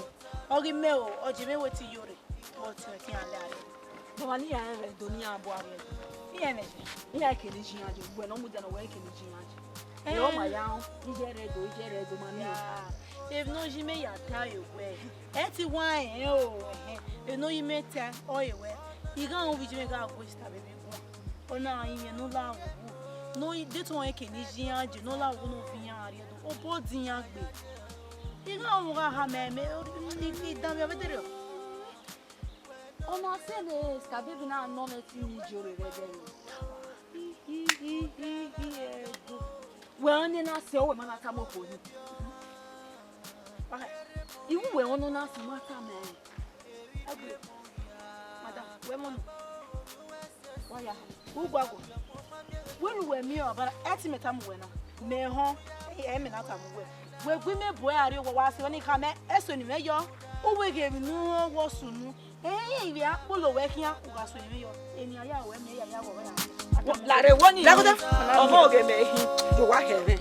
Ọ ghi mẹ o, ọ je mwẹ wẹ te Iyore, ọ te ọtẹn iran lẹ arre. Baba ne iran rẹn do ne iran bu arre. Iran rẹn. Iran kele iye iran je, uwẹ ne ọ mudia ne ọ wẹ kele iye iran je. Ẹ, ọ ma ya rẹn, iye rẹ do, iye rẹ do ma miẹn. Ya, emwi ne ọ yi mẹ ya ta re wẹ, ẹ te wa rẹn o, ẹhẹn. Emwi ne ọ yi mẹ ta, ọ re wẹ, I gha rẹn ovbi iye mwẹ gha gue sita vbe emwi guan. Ọ na rẹn iyẹn ne ọ la vbe uwu, ne ọ de te ọnrẹn ke ne iye iran je, ne ọ la vbe uwu ne ọ viọ iran rrie do, obọ de iran gbe. I gha rẹn gha ha mẹ, mẹ, I, I danmwẹ avbe dẹrriọ. Ọ na sẹ ne Skabebi na nọ mwẹ te I miẹn Iyore rre ẹdẹ nẹ. Wẹ ọnii na sẹ, wẹ ma na tama okhuo ni. I ru wẹ ọnii na sẹ, ma tama ẹre. Ẹgbẹe, madam, wẹ mọ nọ. Wa ya ha. U guaguọ. Wẹ ne uwẹ miẹn ọbara, ẹ te mẹ tama uwẹ na. Mẹ họn, ẹ mẹ na tama uwẹ. Wẹ gu imẹ bu ẹre arrie, wa wa sẹ vbene I khama, ẹse ne imẹ yọ. Uwẹ ghe emwi ne u rẹn, wẹ sunu. Ẹn, ivbi a kpolo wẹ khian, u gha suẹn mwẹ yọ. Eni a ya ruẹ, mẹ ya ya ruẹ na. Lare wo ni. Lagoda. Ọmọ oge mẹ hin, do wa khẹ mwẹ.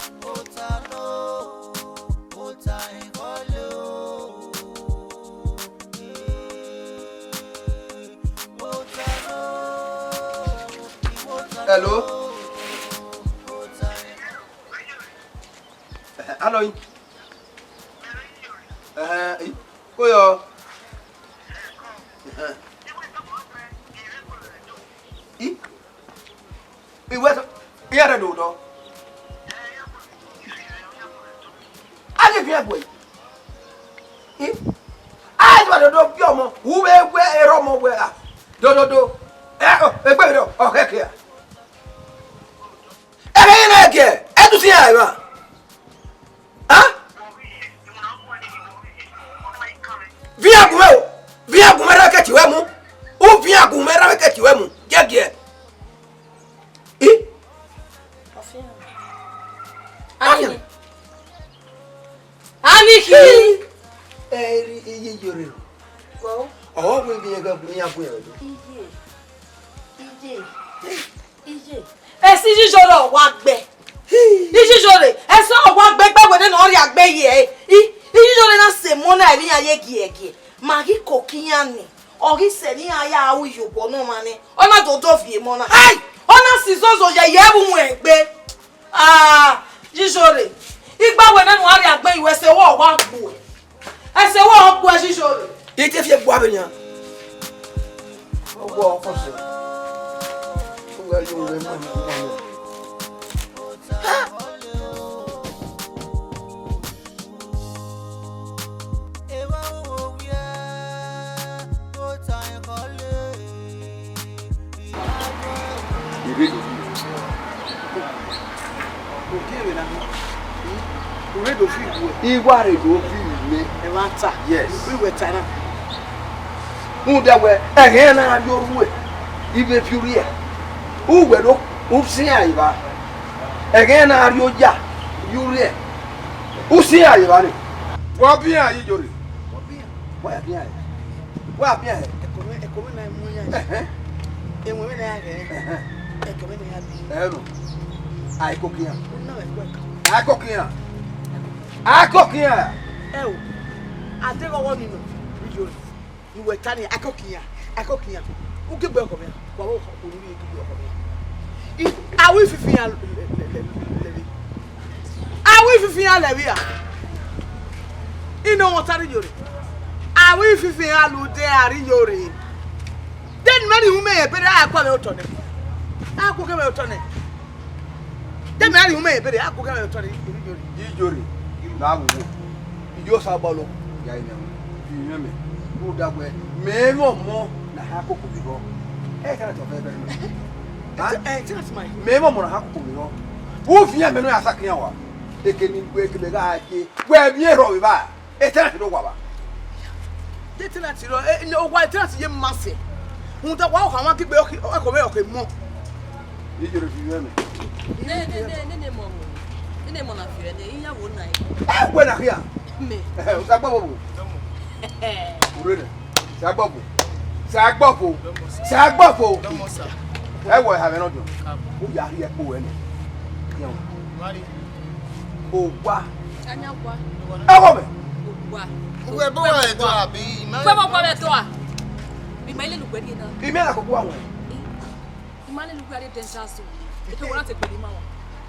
Hello. Ẹhẹ, anọ yi. Ẹhẹ, i, ko yọ. Ẹhẹ. I, i wẹ, i ya rẹ do dọ. A ghi viẹn gbe. I, a ghi do do bi ọmọ, u vbe wẹ erha ọmọ wẹ a. Do do do. Ẹ, ọ, egbe rẹ, ọ khẹke a. Ẹghẹ ne ẹ giẹ, ẹ tu si iran emwa. A? Viẹ gun mwẹ o, viẹ gun mwẹ ra ke tie wẹ mu. U viẹ gun mwẹ ra ke tie wẹ mu, giẹgiẹ. I? Ani. Ani khi. Ẹ, iye yore. Ọ wẹ bi iran gu iran do. Iye. Iye. Iye. Esi Iyizore ọ wa gbe. Iyizore, esi ọ wa gbe gbe wene ne ọ rhie agbe ye ẹre. I, Iyizore na sẹ emọ na emwi iran ye giẹgiẹ. Ma ghi koko iran nẹ, ọ ghi sẹ ne iran ya ru iyobọ ne ọmwa nẹ, ọ na do do viọ emọ na. Ai! Ọ na si zozo ye ye vbe uwẹ egbe. Ah, Iyizore, igba wene ne u rhie agbe ye uwẹ, ẹse wẹ ọ wa gbe uwẹ. Ẹse wẹ ọ gbe uwẹ, Iyizore. I te fi egbe vbe nian. Ọ gua ọkọ sẹ. Ọ gha yo uwẹ ma ni gua nẹ. Ire do fi. Ogie vbe na. Ure do fi gue. Iwa re do fi mẹ. Ẹmwata. Yes. Iwe ta na. Rhunmwuda wẹ, ẹghẹ na rrie orhu ẹ, ivbe fi urriẹ. Uwẹ do, u siẹn evba. Ẹghẹ na rrie oya, ye urriẹ. U siẹn evba ni. Wa biẹn Iyizore. Wa biẹn. Wa ya biẹn. Wa biẹn. Ẹko mwẹ, ẹko mwẹ na mu yan. Ẹhẹn. Ẹwẹn mwẹ na ya ghẹ. Ẹhẹn. Ẹko mwẹ na ya bi. Ẹ nọ. A i koko iran. U na vbe ẹko ẹka. A i koko iran. A i koko iran. Ẹ o. A deghẹ ọghọ ni nọ. Iyore. Ne uwẹ ta ni, a i koko iran. A i koko iran. U gbe ọkọ mwẹ. Wa vbe ọkọ ni vbe gbe ọkọ mwẹ. I, a ru ififi iran lẹ, lẹ, lẹ, lẹ, lẹ vbe. A ru ififi iran lẹ vbe a. I nọ mwẹ ọta rri Iyore. A ru ififi iran lu de a rri Iyore. De ne mẹ rhie uhunmwu mẹ ye bẹdẹ, a kua mwẹ otọ nẹ. A kua mwẹ otọ nẹ. De mẹ rhie uhunmwu mẹ ye bẹdẹ, a kua mwẹ otọ nẹ, Iyore. Iyore, na wo wo. Iye Osanobua lo ya ine mwẹ. Iyore mẹ. Rhunmwuda wẹ, mẹ mwẹ ọmọ ne a ha koko vbe igho. Ẹ i ta na tọ fẹ bẹrẹ nọ. Ha? Ẹ, ẹ, tenant ma. Mẹ mwẹ ọmọ ne a ha koko vbe igho. U viẹn mẹ ne ọ ya sa kian wa. Eke ni gbe, eke mẹ gha ye. Wẹ miẹn erha vbe evba. E tenant do wa vba. De tenant rọ, e, ne, owa tenant ye ma sẹ. Rhunmwuda wa, ọ kha wa gigbe, ọ khe, ọ khe mọ. Iyore fi vbe mẹ. Ne, ne, ne, ne, ne mọ, ne, ne mọ na fi vbe ne, iyan wo na. Ẹ, wẹ na khia. Mẹ. Ẹ, u sa gbọ bobo. Ure nẹ. Sa gbọ bo. Sa gbọ bo. Sa gbọ bo. Ẹ wọ ẹha mwẹ nọdiọn. U ya rhie ẹkpo ruẹ nẹ. Owa. Anya wa. Ẹ wọ mẹ. Owa. Uwẹ bọ wa ẹdọ abi? Uwẹ bọ wa ẹdọ a? Bi ma ile lugbe ni na. Ime na koko wa wẹ. I ma lele uwẹ a rre danger zone. Eto wẹ na te gbele ima wa.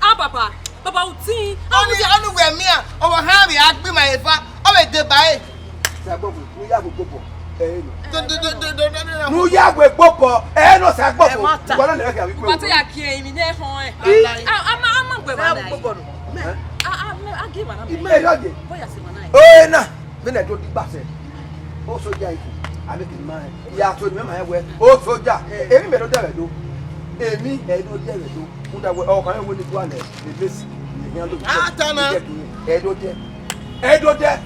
Ah, baba, baba, utin. Ọni, ọni uwẹ miẹn, ọmwa hia vbe a gbe ima eva, ọ vbe deba ẹre. Sagbọvọ, ne u ya gbe gbobọ, ẹ i nọ. Do, do, do, do, do, do, do. Ne u ya gbe gbobọ, ẹ i nọ Sagbọvọ. Ẹ ma ta. Uwa na lẹ ẹkẹ avbe ikpe. Uwa te ya kie emwi ne họn ẹ. Alaye. A, a ma, a ma gbe emwa na. Ẹ? A, a, a gbe emwa na. Ime rọ ye. Bọ ya se emwa na. Oi na. Vbene ẹdẹ odigba sẹ, osoja iko, avbe kiri ma rẹn, ya so ni mẹ ma rẹn wẹ, osoja, emwi mẹ do dẹ vbe do, emwi ẹ do dẹ vbe do, rhunmwuda wẹ, ọ kha rẹn wẹ ne gualọ, emesi, ne ehia do. A ta na. Ẹ do dẹ, ẹ do dẹ,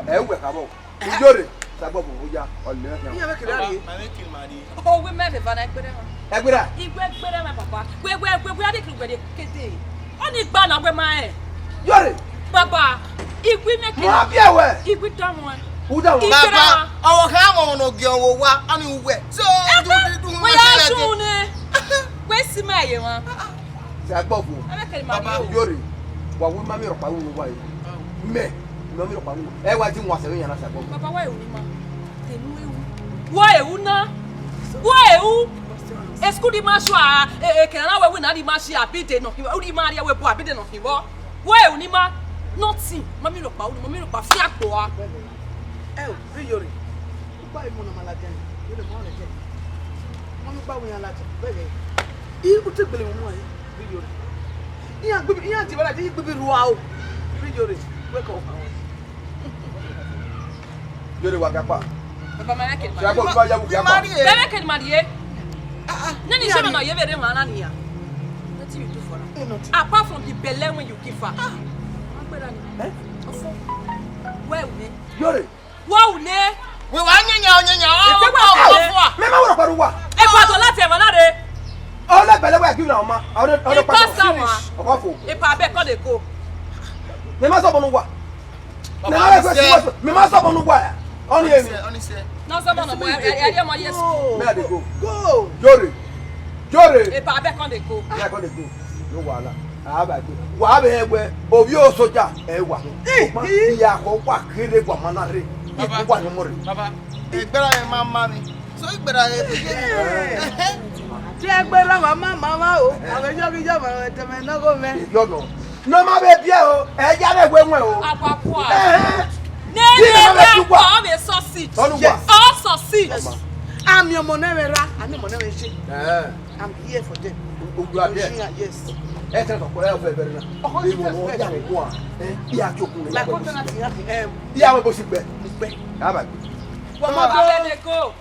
ẹ wẹ kha vbọ, iyore, Sagbọvọ, oya, ọ lẹ ehia. Iye vbe kiri a rrie. Owe mẹ vbe eva na ẹgbẹrẹ mwa. Ẹgbẹrẹ? Igwe ẹgbẹrẹ mwa, baba. Wẹ, wẹ, wẹ, wẹ, a de kiri wẹ de kede. Ọni gba na wẹ ma rẹn. Yọrẹ. Baba, igui mẹ kiri. Mo a biẹ wẹ. Igui da wọn. U da wọn. Igui da wọn. Baba, ọwọ kha wọn ọmọ ne ọ giẹ ọvbọ owa, ọni uwẹ. So, du, du, du, wẹ ya su ne. Wẹ si ma ye wan. Sagbọvọ. Ẹ bẹ kẹrẹ ma. Baba, yo. Yọrẹ. Wa wẹ ma mi rhọkpa ru wa ye. Mẹ, ma mi rhọkpa ru. Ẹ wa di wọn sẹ vbe yan na Sagbọvọ. Baba, wa ewu ni ma. Tenu ewu. Wa ewu na. Wa ewu. Esikuru di ma sua, e, e, kẹrẹ na wẹ wẹ na di ma si abide nọ khin, u di ma rhie wẹ bu abide nọ khin vbọ. Wẹ unu ni ma, nothing, ma mi rhọkpa, ma mi rhọkpa fi agbo a. Ẹ o, vbe iyore. Ukpa emu na ma ladian, iyore ma ladian. Ma mi ukpa wẹ iran ladian, vbe ẹghẹ. I u te gbele mu ẹre, vbe iyore. Iran gbe, iran die vbe ladian, i gbe bi rua o. Vbe iyore, wẹ ka o kha wọn. Iyore wa gakpa. Baba, ma rẹn kẹ ni ma rhie. Ṣé a gbọ́ òtún ayáwó gakpa? Bẹ́ẹ̀ kẹ ni ma rhie. Nene iṣẹ́ ọ̀nà yẹn bẹ̀rẹ̀ wọn ara nìyà. Wetin you do for am? Apart from the belle when you give her. Ah, wọ́n gbéra ni. Eh? Ọfọ. Wẹ́ẹ̀ wù mí. Iyore. Wọ́n wù mí. Wẹ wa nyanya, nyanya, ọ, Ètò wà ọ, fẹ́. Ọ fọ. Mẹ ma wọ̀rọ̀ pẹ̀lú wa. Ẹ bá tọ́ láti ẹ̀wọ̀n náà re. Ọlẹ́ bẹ̀lẹ̀ wẹ̀ kí n ra ọmọ. Ọdẹ ọdẹ Ìpá pẹ̀lú sàmà. Finish. Ọkọ fo. Ìpá abẹ́ kọ́ de go. Mẹ ma sọ bọnu wa. Baba, Mẹ ma sọ bọnu wa. Ọni emi. Ọni sẹ. Nọ sọ mọ nọ mọ ẹ ẹ ẹ mọ Yesu. Mẹ a dey go. Go. Iyore. Iyore. Ìpá abẹ́ kọ́ de go. Mẹ a kọ́ dey go. No wahala. A ba gbe. Wa be ẹgbẹ. Ovbi osoja ẹ wa. Iya kọ wa kere wa ma na re. Baba. Wa ni mo re. Baba. Egbera ẹ ma ma mi. So egbera ẹ bi ye mi. Tí ẹ gbé lọ́wọ́ má má má o, àwọn ẹjọ́ bí jọ̀mọ̀ ẹ̀tẹ̀mẹ̀ náà kò mẹ́. Yọ̀nà. Ne ọ ma vbe biẹ o, ẹ ya vbe wẹ wẹn o. Agbakua. Ẹhẹn. Nene Dina ma vbe ẹgbẹ tugua. Ọ vbe succeed. Ọlugua. Yes. Ọ succeed. Ọma. Ami ọmọ nẹ mwẹ ra, ami ọmọ nẹ mwẹ je. Ẹhẹn. I'm here for them. U- u- you are there. Yes. Ẹ tẹ tọ kọrẹ ọfẹ bẹrẹ na. Ọkọ Iwọ Jesus wọn Christ. Ya wẹ gua. Ẹ, iya jokun. Like what na ti ya fi em. Iya wẹ bosi gbẹ. Gbẹ. Aba. Wọmọdo.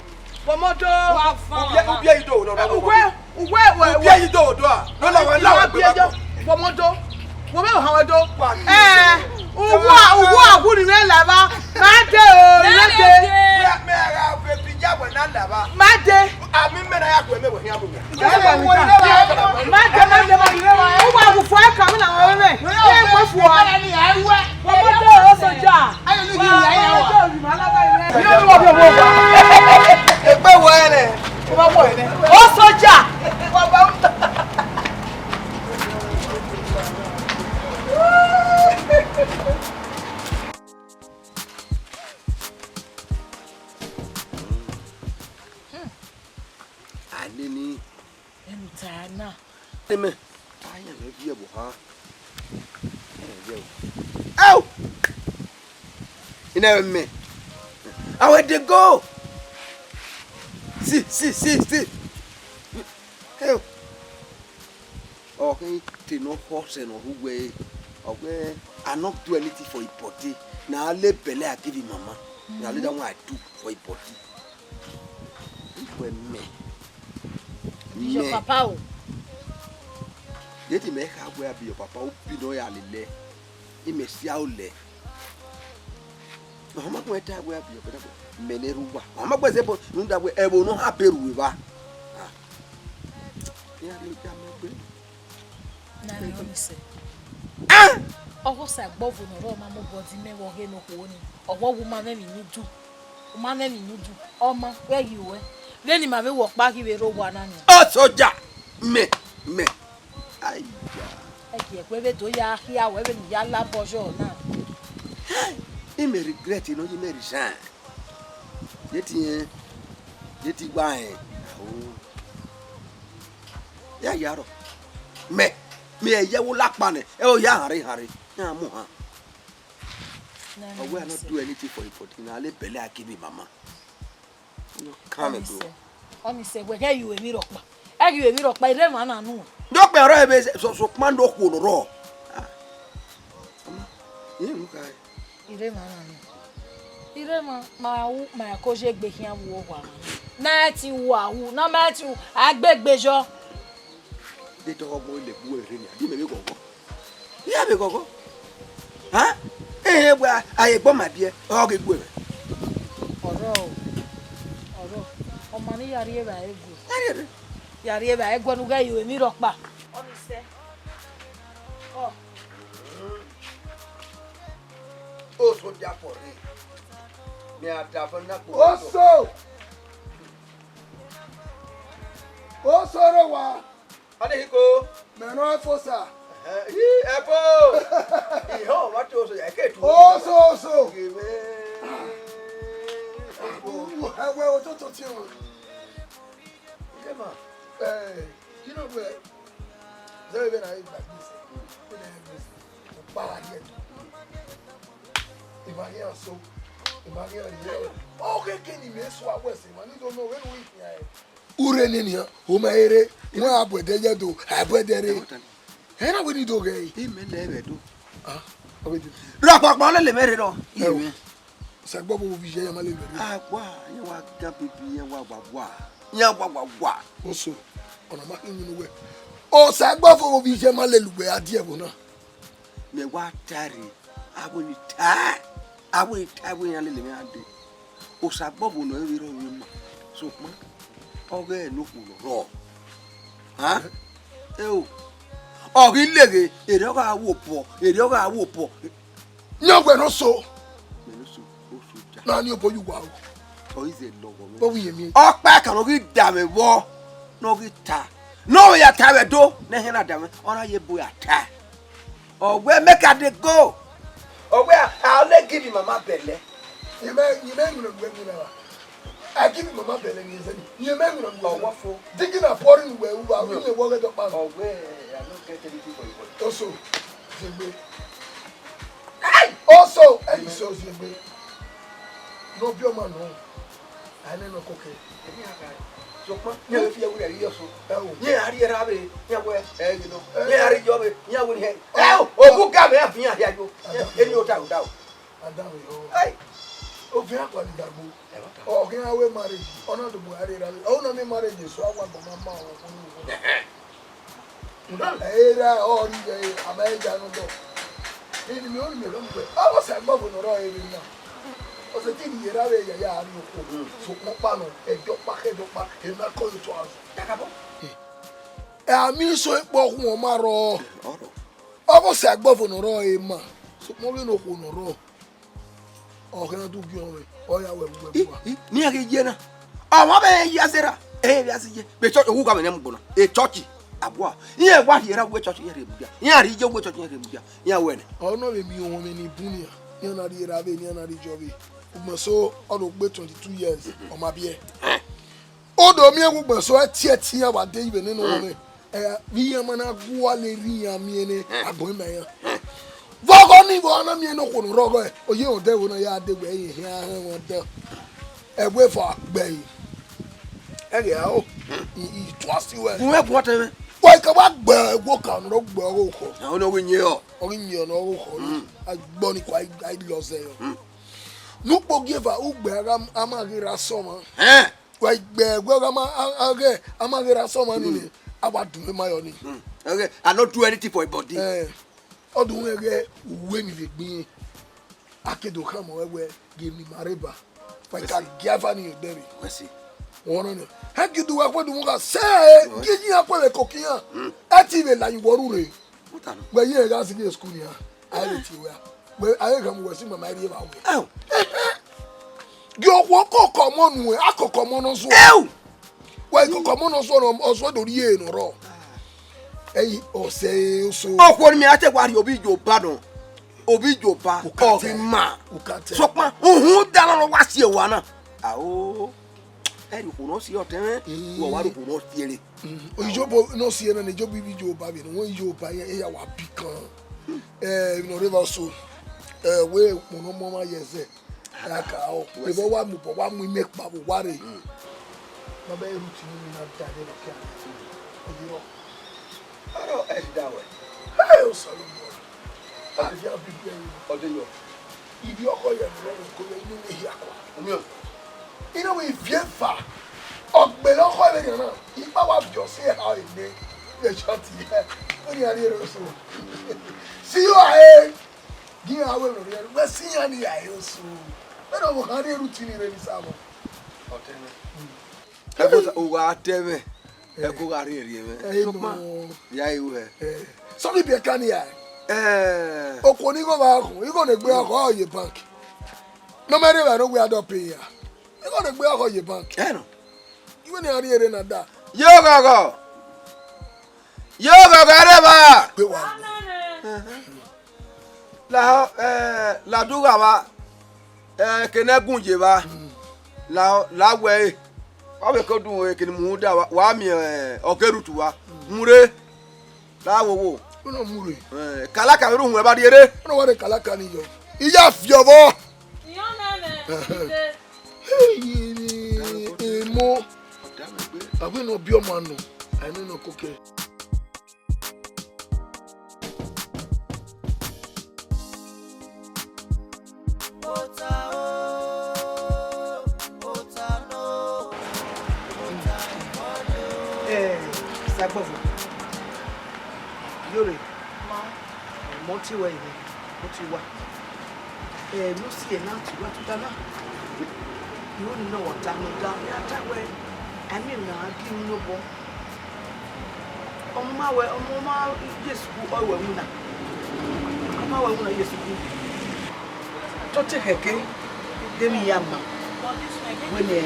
Wọmọdo. Wa fa. Ubiẹ ubiẹ ido no no. Uwe uwe uwe. Ubiẹ ido do a. No no wa la wa. Ubiẹ ido. Wọmọdo. Wo me ha wa do. Eh, uwa uwa wu ni me la ba. Ma de o, ma de. Me me ra fe bi ya we na la ba. Ma de. A mi me na ya ku me we hin abu. Ma de, ma de, ma de. Uwa wu fo ka mi na we me. E mo fo. Wo mo do o soja. Ayo ni ya ya wa. Yo wo wo wo. Epe wo ene. Wo wo ene. O soja. Wo ba. Anini. Ẹnu ta na. Amen. Ayan me vie bo ha. Au! Ina me. Awẹ de go. See, see, see, see. Hey. Ọ khin te ne ọ khọ sẹ ne ọ rhu wẹẹ, ọ wẹẹ, "I no do anything for his body. Na le belle I give him mama. Na le that one I do for his body." Wẹ mẹ. Be your papa o. Ye te mẹ kha wẹẹ be your papa, u bi nọ ya lele. Imẹ sia olẹ. Ọmọ kun ta wẹẹ be your papa. Mẹ ne ru wa. Ọmọ gbẹzẹ bo, nu da wẹẹ, ẹvbo nọ ha be ru evba. Ah. Ya ni da mẹ gbe. Na ni oni se. Ah! Ọgho sa gbọvo ne ọ rre ọma mobọ di mẹ vbe ọghe ne okhuo ni. Ọgho wu ma mwẹ emwi ne u du. U ma mwẹ emwi ne u du. Ọma, wẹ ghi ruẹ. Vbene ima vbe wẹ ọkpa ghi vbe rre owa na nia. Ọ soja! Mẹ, mẹ. Aya. Ẹ gie ẹkue vbe do ya khia wẹ vbene I ya labọ yọ na. Hey! Imẹ regret ne ọ ye imẹ resign. Ye te irẹn, ye te igba rẹn. Aho. Ya ya rọ. Mẹ, mẹ ẹ ye ẹvbo lakpa nẹ, ẹ o ya hanrre hanrre. Ya mu han. Ọ wẹẹ, "I no do anything for him, but na le belle I give him mama." No, come and go. Ọni sẹ, ọni sẹ, wẹ ghẹ ye emwi rhọkpa. Ẹ ghi ye emwi rhọkpa, I rre emwa na nu. Ne ọ kpẹ ọrọ ebe sọ, sokpan ne okhuo ne ọ rrọọ. Ah, ọma, irẹn mu kha. I rre emwa na nu. I rre emwa, ma wu, ma ko ye egbe khian vbe owa mwa. Na ẹ ti wu a wu, na ma ẹ ti wu, a gbe egbe yọ. De tọghọ ọgbọ le bu ẹre nia, di mẹ vbe ghọghọ. Iran vbe ghọghọ. Ha? Ehe wa a ye gbọ ma biẹ, ọ ghi gu ẹmwẹ. Ọrọ o. Ọrọ. Ọma ne I ya rri evbare gue. A rri evbare. Ya rri evbare gue ne u ghẹ ye emwi rhọkpa. Ọni sẹ. Ọ. Oso dia fọ rre. Mẹ a da fọ na kpo. Oso! Oso rre owa. Adehiko. Mẹ nọ ẹfo sa. Ẹhẹn, i, ẹfo. Ihọn, wa te oso ya, ke tu. Oso, oso. Ghe mwẹ. Ẹwẹ, ototo tie o. Ema. Eh, you know where? Zẹ vbe na gba gbese. Vbe na gba gbese. Okpa gha rrie do. Ima ghi so. Ima ghi rrie. Ọ khẹke ne imẹ so awẹ sẹ, ma ni do nọ vbene u i khian ẹre. Urre nene nian, u ma rre, u ma bu ẹdẹ ye do, a bu ẹdẹ rre. Ẹ na wẹ ne I do ghẹ ẹre. Imẹ lẹ vbe do. Ah, ọ vbe do. Rhọkpọkpọ lele mwẹ rre rọ. Ẹ o. Imẹ. Sagbọvọ vbe ovbi iye ya ma lele uwẹ rre. Agua, iran wa gan bibi, iran wa wa wa. Iran wa wa wa. Oso, ọna ma khin yin uwẹ. Osagbọvọ vbe ovbi iye ma lele uwẹ a die ẹvbo na. Mẹ wa ta rre, avbe ni ta, avbe ni ta, avbe iran lele mwẹ gha dee. Osagbọvọ ne ọ i vbe rrọọ vbe ima, sokpan ọ ghẹ ne okhuo ne ọ rrọọ. Han? Eo, ọ ghi leghe, erriọ gha ru obọ, erriọ gha ru obọ. Yan wẹ ne oso. Mẹ ne oso, oso ja. Na ni obọ ye uwa o. Ọ i zẹ lọghọ mwẹ. Vbọ vbe u ye miẹn? Ọkpa ẹkan ne ọ ghi da mwẹ vbọ, ne ọ ghi ta. Ne ọ vbe ya ta vbe do, ne ẹhẹn na da mwẹ, ọ na ye ebo ya ta. Ọ wẹ make I dey go. Ọ wẹ I only give mama belle. Yẹn mẹ, yẹn mẹ, yẹn mẹ, yẹn mẹ, yẹn mẹ. I give mama belle ni ẹzẹ ni. Yẹn mẹ, yẹn mẹ. Ọwọ fo. Digging and pouring wẹ uwa, yẹn wọ ghẹ dọkpa. Ọ wẹ I no get anything for you. Oso, Ziegbe. Hey! Oso, hey, so Ziegbe. No be your man, no. I no know coke. Sokpan, iran fi ẹwẹrẹ yi ọso. Ẹ o. Iran a rhie erha vbe, iran wẹ, ẹ, you know. Iran a rhie iyọ vbe, iran wẹ, ẹ, ẹ o, ogu ga mẹ a fi iran hia yo. Eni o ta o da o. Adam yo. Hey! Ovbi iran kpa ni dagbo. Ọ ghi iran wẹ marriage, ọ na do bu a rhie erha vbe. Ọ na miẹn marriage, so a wa gbọma ma ọ. Erha ọrọre, a ma he ya nọ dọ. Eni mẹ, ọni mẹ rọ mu wẹ, ọ Osagbọvọ ne ọ rrọọ ẹre na. Ọ sẹ te ne erha vbe ya ya rrie okhuo, sokpan ọkpa nọ, ẹdẹ ọkpa khẹ ẹdẹ ọkpa, emwa kọ ye otọ azọ. Kakabọ. Ẹ, a miẹn iso ekpọ khuọnmwi ọ ma rrọọ. Ọ rrọọ. Ọ Osagbọvọ ne ọ rrọọ ẹre ma, sokpan ọ vbe ne okhuo ne ọ rrọọ. Ọ khian du gie ọmwẹ, ọ ya wẹ vbe uwẹ bua. I, i, ne iran ghi ye na. Ọmwa vbe ya zẹ erha, e vbe a si ye. Vbe church, owu gha mwẹ ne mu gbo na. E church, abua. Iran wa rhie erha uwu church, iran rhie mudia. Iran rhie iye uwu church, iran rhie mudia. Iran wẹ nẹ. Ọ nọ vbe miẹn ohọn mwẹ ni bun nian. Iran na rhie erha vbe, iran na rhie iye vbe. Ugbẹn so, ọ do gbe twenty-two years, ọ ma biẹ. Ọ do miẹn ugbẹn so, ẹtiẹti iran wa de ivbe nene ohọn mwẹ. Ẹ, vbe iran ma na gualọ erha iran miẹn nẹ, agbọn ima iran. Vbe ọghọ ni vbe ọ na miẹn ne okhuo ne ọ rrọọ ọghọe, ọ ye rẹn odẹ ẹvbo na ya dee wẹ, ẹre ehia hẹn odẹ. Ẹvbo eva gbe ẹre. Ẹghẹ a o, I, I trust you well. Gun ẹguan tẹn mwẹ. Wa ka wa gbe ẹguan kan ne ọ gbe ọghe okhọ. Àwọn ọmọ wẹ yẹn ọ. Ọ ghi yẹn ọghe okhọ. Mm. A gbọ ni kua, a lọ zẹ yọ. Mm. Ne ukpogieva, ugbe a gha, a ma ghi ra sẹ ọmwa. Ẹn. Wa gbe ẹguan gha ma, a, a ghe, a ma ghi ra sẹ ọmwa ni nẹ, a wa dun ma yọ ni. Mm. Okay, I no do anything for your body. Eh, ọ do wẹ ghẹ uwe ni vbe gbe irẹn. A ke do khama ruẹ wẹ, gie emwi ma rre ba. Wa ka gie ava ni egbe rre. Wẹ si. Wọ nọ nẹ. Hẹ gie udu wa kue du mu gha sẹ, gie yi ya kue vbe koko iran. Mm. Ẹ ti vbe la yi wọ ru rre. Wẹ ye gha zighi e school nia, a i re tie wẹ a. Wẹ, a i gha mu wẹ si mama rhie evba wẹ. Ẹo. Gie okhuo koko ọmọ nuẹn, a koko ọmọ nọ zuọ. Ẹo. Wẹ koko ọmọ nọ zuọ, nọ, ọ zuọ do rhie nọ rrọọ. Ẹi, ọ sẹ oso. Okhuo ni mẹ a te wa rhie ovbi Ijoba nọ. Ovbi Ijoba, ọ ghi ma. Sokpan, uhunmwu da nọ wa si owa na. Ao. Ẹ rhie okhuo nọ si ọtẹn mwẹ, wẹ wa rhie okhuo nọ si ẹre. Mm, Ijobo nọ si ẹre na, Ijobo ivbi Ijoba vbe nọ, Ijoba ya, ya wa bi kan. Eh, emwi ne ọ rre evba oso. Eh, wẹ ukpọn ne ọ mu ọmwa ye ẹzẹ. Ẹ ka o. Wẹ si. Evba wa mu, wa mu imẹ kpa vbe owa rre. Mm. Ma bẹ Ruth ni na da de na kia. Ọ di rọ. Aro ẹ da wẹ. Hey, Osanobua. Ọ di dia bi bi ẹyin. Ọ di yọ. Ibi ọkọ yẹ mẹ rẹ ko yẹ inu ne hia kua. Omiọ. Ina wẹ ivie eva, ọ gbele ọkhọ vberriọ na, ikpa wa viọ sẹ eha ene, vbe short hẹ, vberriọ a rhie ẹre oso. Si yo a re, gi iran wẹ vberriọ, wẹ si iran ni a re oso. Vbene ọvbokhan rhie Ruth ni rre ni sa vbọ. Ọtẹn mwẹ. Ẹko sa, uwa tẹ mwẹ, ẹko gha rhie rhie mwẹ. Ẹ, sokpan, nọ. Ya i wẹ. Ẹ, sọghe ibiẹka ni a. Ẹ. Okhuo ni igho vbe akhọn, igho ne egbe ọkhọ ọ ye bank. Ne ọ ma rre evbare ne ọ wẹ a dọ pay ya. Igho ne egbe ọkhọ ye bank. Ẹ nọ. Iwe ne a rhie rre na da. Ye oghọghọ. Ye oghọghọ rre evba. Gbe wa. La, eh, la du gha vba. Eh, ke ne gun ye vba. Mm. La, la wẹ e. Wa vbe ke odun ekene mu da wa, wa miẹn, eh, ọke Ruth wa. Mu rre. La wo wo. Uno mu rre. Eh, kalaka vbe rre uhunmwu ẹre vba rrie rre. Uno wa rre kalaka ni yọ. Iya fi ọvbọ. Iyọn na mẹ. Hey, emo. Avbe ne ọ biẹ ọmwa nọ, a i nọ koko. Eh, Sagbọvọ. Yore. Ma. Mọ tie wẹ ire, mọ tie wa. Eh, mọ si ẹre na tie wa tota na. Iro ni nọ wa ta nọ da, ya ta wẹ, a miẹn emwi ne a gie unu obọ. Ọmọ ma wẹ, ọmọ ma ye sukuru, ọ wẹ winna. Ọmọ ma wẹ winna ye sukuru. Tote khẹke, de emwi ya ma, wẹ nẹ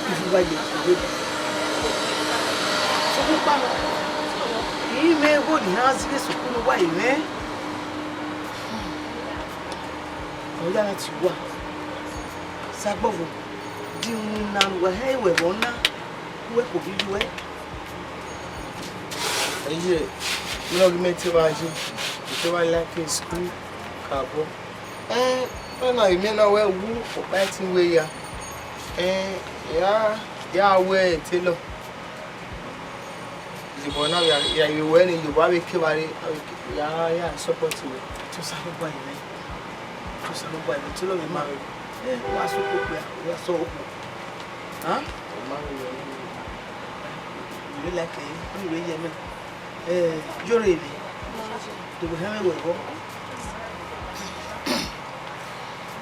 ivu wa ye sukuru. Sokpan, I mwẹ igho ne iran zighi sukuru wa ye mwẹ. Ọ ya na tie uwa. Sagbọvọ, de unu na ne uwa hẹ wẹ vbọ na, uwẹ kobọ iyuẹ. Ẹyẹ, ne ọ ghi mẹ te vba ye, I te vba like school, kabọ. Ẹn, wẹ na, I miẹn na wẹ wu ọkpa ẹtin wẹ ya. Ẹn, ya, ya wẹ tailor. Iyobọ na ya, ya ye wẹ ne iyobọ avbe kevbe a re, avbe ke, ya, ya support wẹ. Tosa lọ gba yẹrẹ. Tosa lọ gba yẹrẹ, tailor mwẹ ma. Ẹ, wa sọ okpo kpia, wa sọ okpo. Hàn? Ọ ma rẹn yọ. I vbe like ẹre, I vbe ye ẹmwẹ. Eh, Yore emwi. De wẹ hẹmwẹ wẹ vbọ?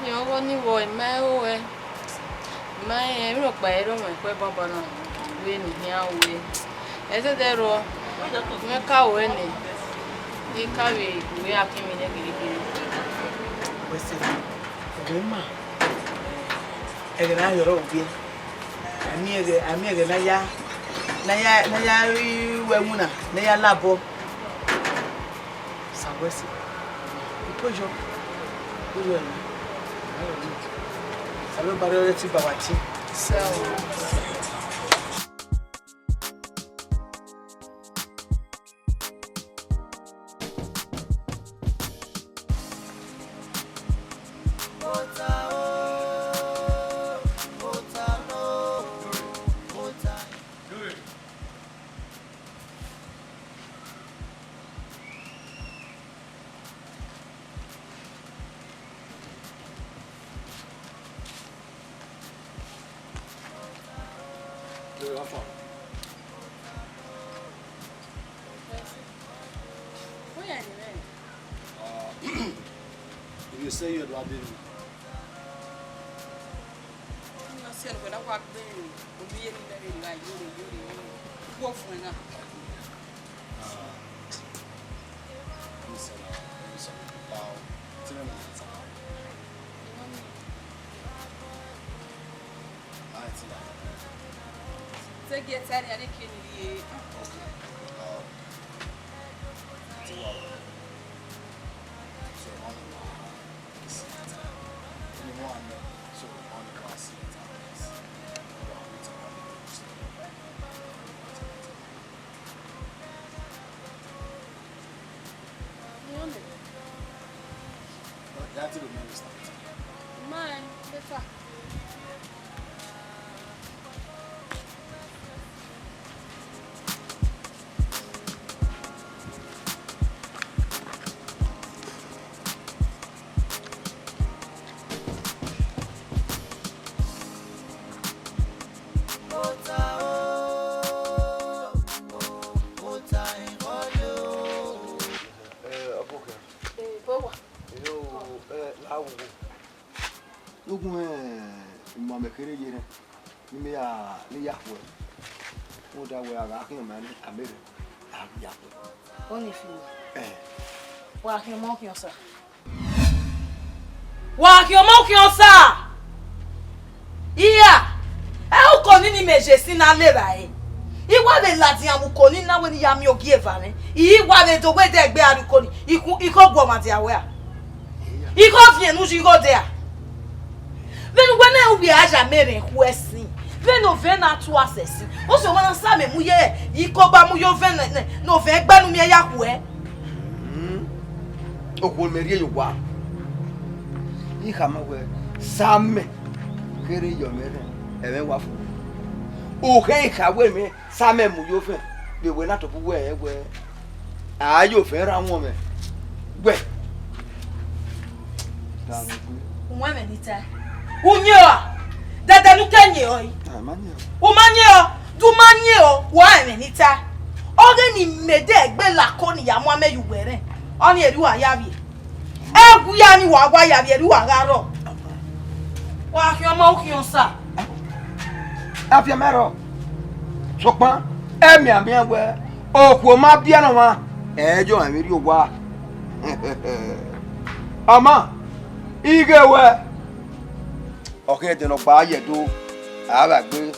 Rẹn ọghọ ni vbọ, I ma rẹn ruẹ. I ma rẹn, emwi rhọkpa ẹre ọ mwẹ kue bọbọ na, vbene I khian ru ẹre. Ẹzẹdẹ rrọọ, I mwẹ ka ru ẹre nẹ, I ka vbe ru ẹre a khian emwi nẹ girigiri. Wẹ sẹ, ọ vbe ma, ẹghẹ ne a rhie ọre ọ viẹ. A miẹn ẹghẹ, a miẹn ẹghẹ ne a ya, ne a ya, ne a ya ru ẹwu na, ne a ya labọ. Sawẹsi. Ikojo. Ikojo ẹre. Salo ba rẹ ti ba wa ti. So. Yo, how far? Where you at? Uh, if you say you're driving, Mine, later. Eh, Ọbokhan. Eh, bọwa. Yo, eh, la wo. Ugun, eh, imọ mẹ kherhe ye nẹ, ne imẹ ya, ne I ya khuẹ. Rhunmwuda wẹ a gha khian ọmwa ne a miẹn rre, a ghi ya khuẹ. Ọni fi. Eh. Wa khian ọmọ khian ọsa. Wa khian ọmọ khian ọsa. Iya, ẹ uko ni ni mẹ je si na le evbare. I wa vbe ladian vbe uko ni na wẹ ne I ya miẹn ogieva mwẹ. I wa vbe do wẹ dẹ gbe a rrie uko ni, I khu, I kho guọmwa dia wẹ a. I kho viẹn ne u yi igho dia. Vbene uwẹ na rẹn uwẹ a ya mẹ rẹn khu ẹsin. Vbene ovẹn na tu asẹ sin, ọ sẹ ọmwa na sa mẹ mu ye, ikogba mu ye ovẹn nẹ, nẹ, ne ovẹn gba ne u miẹn ya khuẹ. Hmm. Okhuo ne mẹ rhie ye owa. I khama wẹ, sa mẹ kherhe ye ọmwẹ rhẹn, ẹmwẹ wa fo. Oghẹ I kha wẹ mẹ, sa mẹ mu ye ovẹn, vbe wẹ na tobọ uwẹ rẹn wẹ, a ya ovẹn rre awọnmwẹ. Wẹ. Danmwegbe. U mu ẹmwẹ ne I ta. U miẹn ọa. Dẹdẹ ne u ke nyẹn ọe. A, ma nyẹn ọe. U ma nyẹn ọe, de u ma nyẹn ọe, wa ẹmwẹ ne I ta. Ọghe ne imẹ de gbe la ko ne I ya mu amẹ ye uwẹ rẹn, ọnii erriọ uwa ya vbiẹ. Ẹwia ni wa wa ya vbiẹ, erriọ uwa gha rrọọ. Wa khian ọmọ, u khian osa. Afianma rrọọ. Sokpan, ẹ mianmian wẹ, okhuo ma biẹ ne ọmwa, ẹ i ye ọmwa emwi rrie owa. Ọ ma, ighẹ wẹ, ọ khẹ ẹdẹ ne ọ gba ye Ẹdo, a vbe gbe.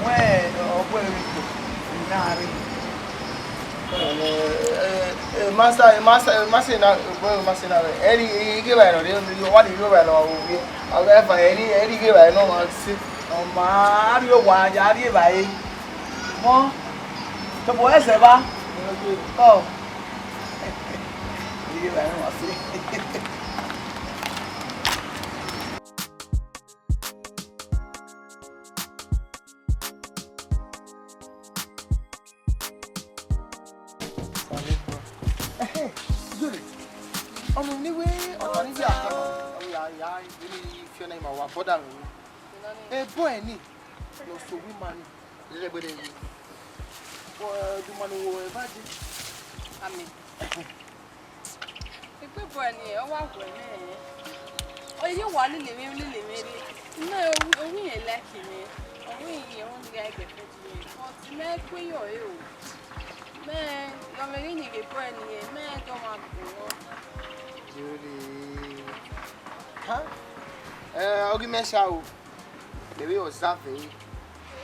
Wẹ, ọ bu ẹre vbe ikpo, I na rre. Eh, eh, eh, masa, eh, masa, eh, masa na, eh, boy, masa na, eh, ẹri, eh, ighẹ evbare nọ rre, wa ni rre evbare nọ, ovbi, avbe eva, ẹri, ẹri ighẹ evbare nọ ma se. Ọ ma rrie owa, ya rrie evbare. Mọ, tobọ ẹzẹ ba. Ọ. Ighẹ evbare nọ ma se. Ẹhẹn, Iyore, ọmọ ni wẹ, ọmọ ni wẹ, a, ya, ya, vbene I fiọ na, ima wa bọda mwẹ. Ebo ẹni, ne ọ so owa ima ni, lele ẹgbẹdẹ yi. Ọ, eh, du ima ne uwu eva je. Amẹ. Egbe boy ni ọ wa gu mwẹ. Ọ ye wa lele mwẹ, lele mwẹ rre. Imẹ owi, owi irẹn like mwẹ. Owi irẹn, ọ ni gha girlfriend mwẹ. But mẹ kue yọ ẹre o. Mẹ, yọ mwẹ ghe ne egbe boy ni, mẹ dọ ma gu nọ. Jere. Ha? Eh, ogi mẹ sha o. Vbe vbe observe ẹre.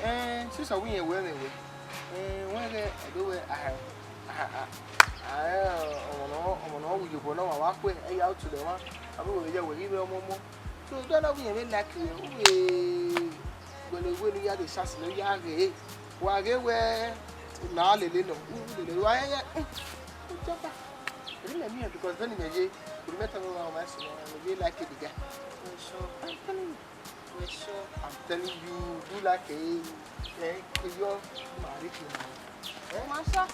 Eh, sisọ wẹ irẹn wẹ mwẹ wẹ. Eh, wẹ ghẹ ẹdẹ wẹ, ah, ah, ah, ah, eh, ọmọ nọ, ọmọ nọ wu iyobọ nọ, wa wa khuẹ, ẹ ya otulẹ mwa, avbe wẹ ya wẹ ghi vbe ọmọ ọmọ. So, dọlọ wẹ irẹn vbe like rẹ, u vbe wẹlẹ wẹ ne u ya de chance ne u ya ghe. Wa ghe wẹ, na lele nọ, u lele, wa yẹ, yẹ, mm, u jọba. Eri mẹ miẹn, because vbene imẹ ye, orhu mẹ tama mwẹ, ọmwa ẹse nọ, mẹ ye like the guy. I'm telling you. Wẹ sure. I'm telling you, do like a, eh, a your marriage. Eh? Masha.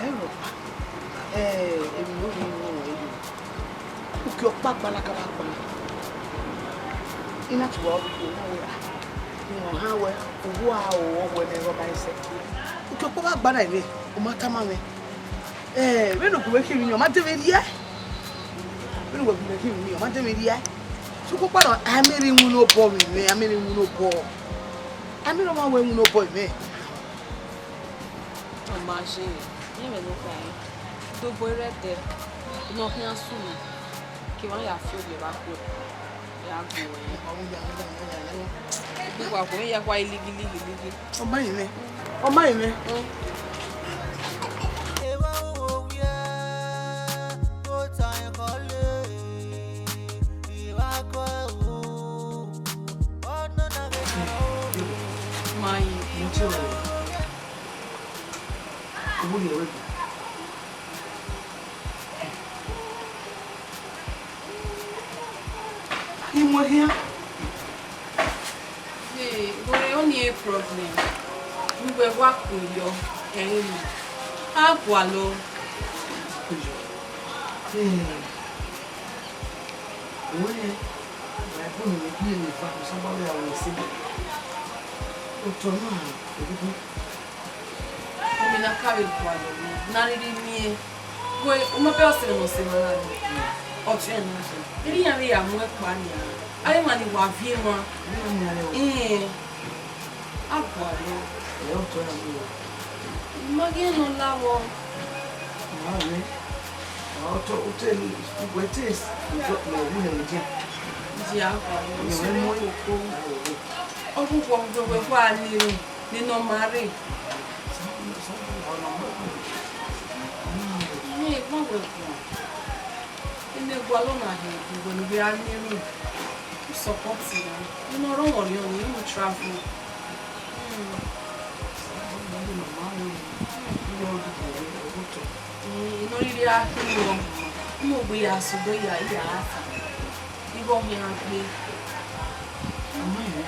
Ẹrọ ọkpa, eh, emwi ne ovbi mwẹ ru ẹre. Uki ọkpa gbalagala gbalagala. I na tuẹ ru ẹre na wẹẹ, ah, ne ọ han wẹẹ, uwa o, ọ wẹẹ ne ẹghẹ ọba ẹsẹ. Uki ọkpa gha gba na ẹre, ọ ma tama mwẹ. Eh, vbene uwẹ gu mwẹ khin emwi nii, ọ ma de mwẹ rhie. Vbene uwẹ gu mwẹ khin emwi nii, ọ ma de mwẹ rhie. Sokpan ọkpa nọ, a i miẹn erha iwinna obọ mwẹ, a i miẹn erha iwinna obọ. A i miẹn erha ọmwa wẹẹ iwinna obọ mwẹ. Ọ ma ye, rẹn vbe ne ọ kha ẹre, dobọ ẹre ẹdẹ, ne ọ khian sunu, ke emwa ya fi ovbi evba khuẹ, ya gu ẹre. Wa kue ya kua iligi, iligi, iligi. Ọ ma rẹn mwẹ. Ọ ma rẹn mwẹ. Ma yi. Uwu ye wẹ. I mu ehia. Ee, wẹ ọni problem. Uwẹ wa kue yọ, ẹre a gualọ. Ee, wẹ, wa bu ne bi ne fa, saba ya wẹ se. Otọ na, ogugu. Ọmọ na ka vbe gualọ nẹ, ne a rhirhi miẹn. Wẹ, u ma bẹ ọse ne ọ sẹ emwa na nẹ. Ọ tiọnrẹn ne ọ sẹ. Erha iran vbe ya mu ẹkpa nia. Avbe emwa ni wa viọ emwa. Ẹn. A gualọ. Ẹ, ọ tọ ya mu. I ma ghi nọ la vbọ. Ma rre. Ọ tọ, u te, u te, u tọ, mẹ wu ne mu dia. Dia, a gualọ. Ọ sẹ mu koko. Ọ wu wọ, wẹ, wẹ, wa ni ru. Ne nọ ma rre. Ne I gba wẹ guan. Ene gualọ na hẹ, wẹ ne u ghi ra miẹn emwi, u support iran. Ene ọ rọnmwẹ ọre ọnii, u travel. Hmm. Ene ọ rhirhi a khin wọ, u mu egbe ya sẹ odọ ya, ya ra ta. Igho ọ khian gbe. Amen.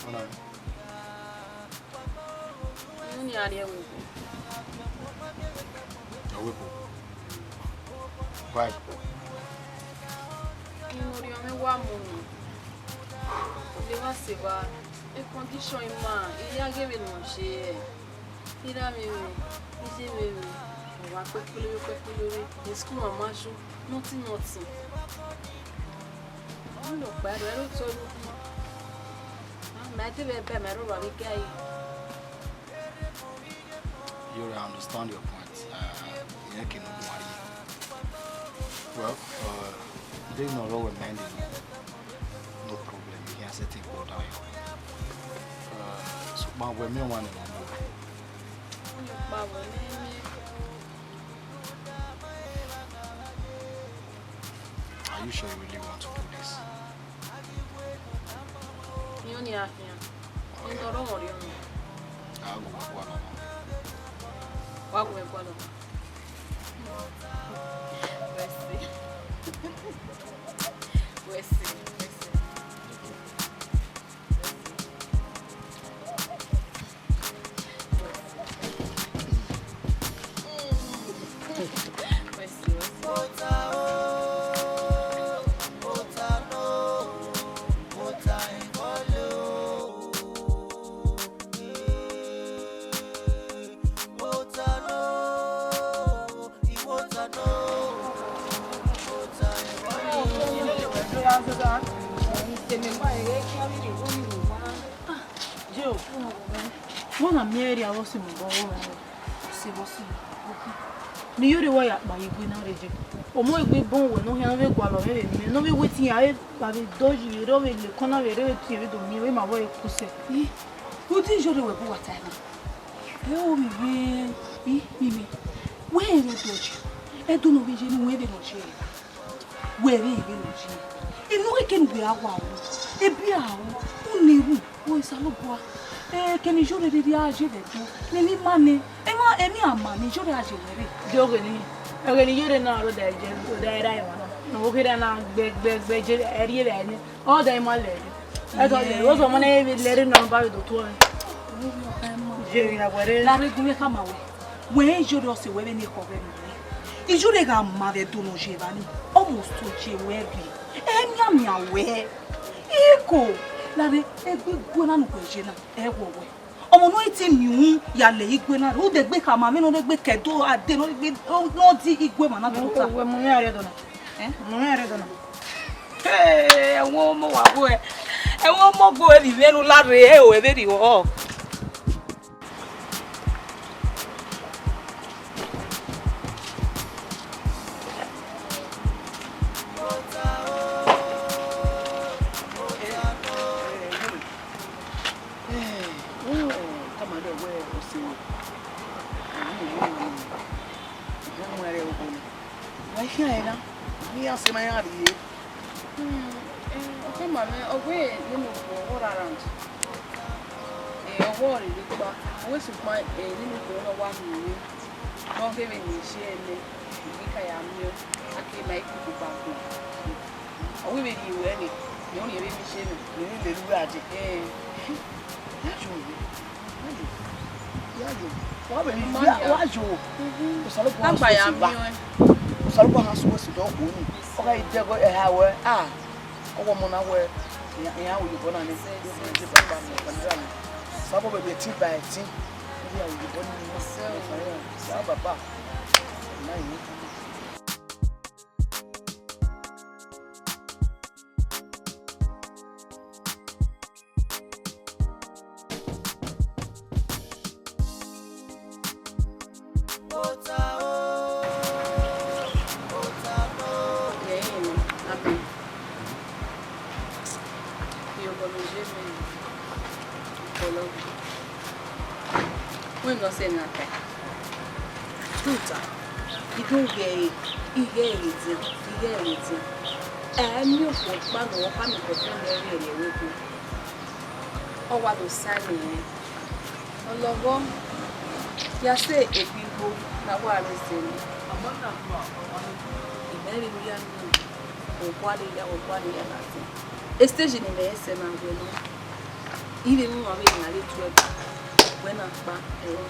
Ọna. Unu ni a rrie ẹvbo. Ẹvbo. Why? Unu rhiọn mwẹ wa mu unu. Levba sẹ evba, e condition ima, I ya ghe vbene ọ ye. I ra mwẹ emwi, I ye mwẹ emwi, ọ wa kpẹkpẹlọre, kpẹkpẹlọre, school ma ma yo, nothing, nothing. Unu kpa ẹre, ẹre otọ ru. Ma te vbe ba ma roro avbe guy. You, I understand your point. Uh, yeah, can do worry. Well, uh, they no longer mind, no problem. You can set it go down. Uh, so, man, we me one. Unu kpa wẹ ne. Are you sure you really want to do this? Iran ni a khian. Ẹ, ne ọ rọnmwẹ ọre ọnii. A gu wẹ gualọ. Wa gu wẹ gualọ. Wẹ si. Wẹ si, wẹ si. Jeo, vbọ na miẹn erriọ vbe ọ sẹ mobọ vbe ọ? Sẹ vbe ọ sẹ. Ne I yo rre, wa ya kpa ye egbe na rre je. Ọ mu egbe bọ wẹ ne ọ khian vbe gualọ mwẹ vbe mẹ, ne ọ vbe wẹ te iran vbe kpa vbe dọyi vbe rre, ọ vbe le ekọna vbe rre, vbe te iran vbe do miẹn, vbe ma vbe ku sẹ. Ih, rhunmwuda iyore wẹ bu wa tae na. Ẹ o, vbe vbe, ih, vbe vbe. Wẹ rẹn vbe dọyi. Ẹdẹ ne ọ vbe ye ne uwẹ vbe nọ ye. Wẹ vbe vbe nọ ye. Inu keke ne uwẹ a wa ru. Ebi a ru. Unu ru. Osanobua, eh, kene iyore rhirhi a ye vbe ẹdẹ, ne emwi ma nẹ, emwa, emwi a ma ne iyore a ye wẹ rre. De ọghẹe ni, ọghẹe ne iyore na rre odẹ je, odẹ ra emwa na. Ne ọ kherha na gbe, gbe, gbe je, ẹrriẹ vbe ẹre, ọ da ima lẹ rre. Ẹdọ ye, ọ zọ ọmọ na vbe lẹ rre nọ ba vbe do tuẹ. Je vbe ya wẹ rre. La rre gu mwẹ khama wẹ. Wẹ iyore ọse wẹ vbe ne ekhọe vbe nọ rre. Iyore gha ma vbe ẹdẹ ne ọ ye evba ni, ọ must to ye wẹ rre. Ẹ mianmian wẹ. Iko, la rre egbe iguẹ na ne uwẹ ye na. Ẹ wọ wẹ, Ọmọ ne ọ i te miẹn uhunmwu ya lele igue na rre, u degbe khama mwẹ ne ọ degbe ke do ade ne ọ degbe ne ọ di igue emwa na tota. Uwẹ mu mwẹ arre dọna. Eh? Mu mwẹ arre dọna. Hey, ẹwẹn ọmọ wa bo ẹ. Ẹwẹn ọmọ go ẹre ivbi ẹre ne u la rre, ẹ o, ẹ vberriọ. Wa khian ẹre na, ne iran sẹ ma iran rrie. Hmm, eh, ọ khama mwẹ, ọ wẹ nene okhuo ọvbọrọ around. Eh, ọvbọrọ rre kpa, ọ wẹ sokpan, eh, nene okhuo ne ọ wa miẹn mwẹ, ne ọ ghe vbe ne I si ẹre nẹ, I ghi ka ya miẹn, a ke ma i koko kpa gbọn. Ọ wẹ vbe rhie ruẹ nẹ, ne ọ rhie vbe emwi iye nẹ. Ne I lele uwẹ a dee. Eh. Ya yo, ya yo, ya yo. Wa vbe ni, wa yo. Osanobua gha suẹn sẹ uwa. Osanobua gha suẹn sẹ uwa, ọ gha dẹghe ẹre ruẹ. Ah, ọghe ọmọ na wẹ, iran ru iyobọ na nẹ. Osanobua vbe ẹtin ba ẹtin, iran ru iyobọ ni. Ya baba. Na yi. Wẹ nọ sẹ ne a ta. Tota, I do ghee, I ghee ẹre dian, I ghee ẹre dian. Ẹ miẹn okhuo ọkpa ne ọ khama ẹkẹtẹ ne ọ rhie ẹre ẹvbo. Ọ wa do sa ẹre nẹ. Ọ lọghọ, ya sẹ egbe igbo ne a wa rre ẹse nẹ. Imẹ vbe ru ya nọ, oguare ya, oguare ya na sẹ. Stage ne imẹ i sẹ na wẹ nọ. I vbe mwẹ uwa vbe nian rre tuẹ ba, wẹ na kpa ẹre.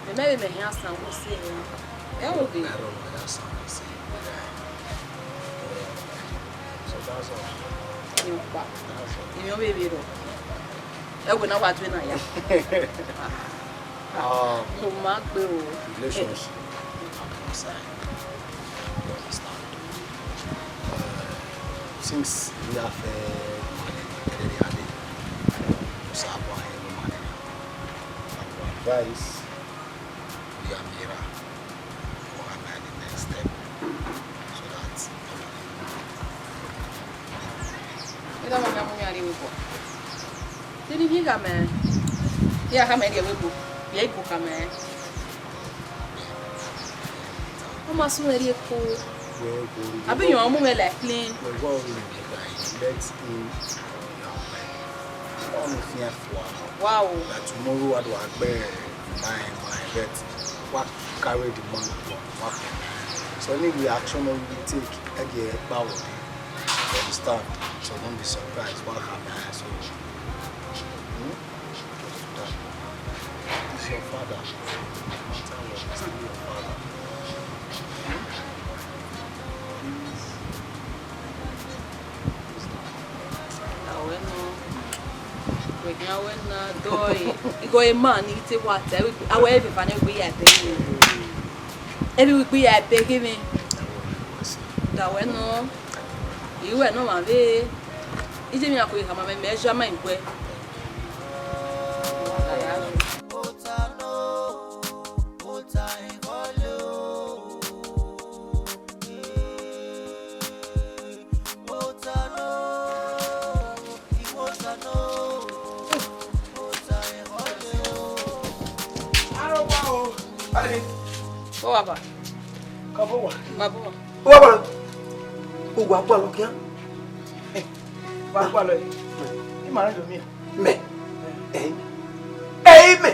Mẹ mẹ vbe mẹ hia san wo se hia. Ẹ wo ghe. I don't know that song, you see. So that's all. Irẹn ọkpa. That's all. Irẹn ọvbehe rrọọ. Ẹ wẹ ne a wa due na ya. Um, Mo ma gbe o. Relationship. You understand? Uh, since we have, uh, money, we have, uh, advice, we are here. What am I the next step? So that Eda ma ya mu ya rrie vbe obọ. Te ne I ghi khama ẹn, I gha khama ẹn rrie vbe obọ, ya i gu khama ẹn. Ọ ma sunu rhie ko. Abi yọn mu mwẹ like clean. Let him, ọnọ fian fua. Wow. That tomorrow I do agbe my my bet. What carry the man go? What? So any reaction we take, I get power. You understand? So don't be surprised. What happened? So, hmm? This is your father. No matter what, he's still your father. Awẹ nọ, wẹ khian wẹ na dọe. Igho emwa ni te wa ta, awẹ vbe eva ne wẹ ya ẹbe. Ẹbe wẹ ya ẹbe ghe mwẹ. Da wẹ nọ, I wẹ nọ ma vbe. Ije mi a ko khama mẹ, mẹ zẹ ma iwẹ. Ó wá bá. Ká bọ̀ wá. Má bọ̀ wá. Ó wá bá. Ó wá bá lọ kíá. Ẹ, wá bá lọ. Ẹ, ẹ má rẹ lómi. Mẹ. Ẹ. Ẹ, mẹ.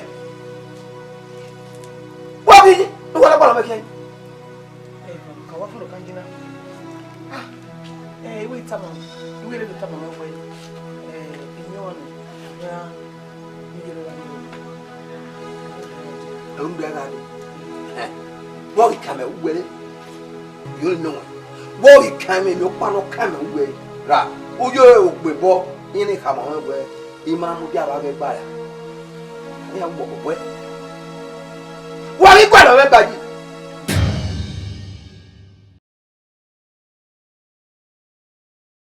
Wá bí. Ó wá bá lọ mẹ kíá. Ẹ, ka wa fọlọ kan jina. Ah, ẹ, iwe itama, iwe lele itama wa wẹ. Ẹ, emi ọmọ nẹ, ya, mi yẹrẹ wa yẹrẹ. Ẹ, unu bẹ gha de. Ẹ, wọ ghi ka mẹ uwẹ re. Yo nọ. Wọ ghi ka mẹ, mi ọkpa nọ ka mẹ uwẹ ra. Uyo ogbe bọ. Iran khama mwẹ wẹẹ, I ma mudia vbe aghẹ gba ra. Iran wọ obọ ẹre. Wa ghi gualọ mwẹ gba yi.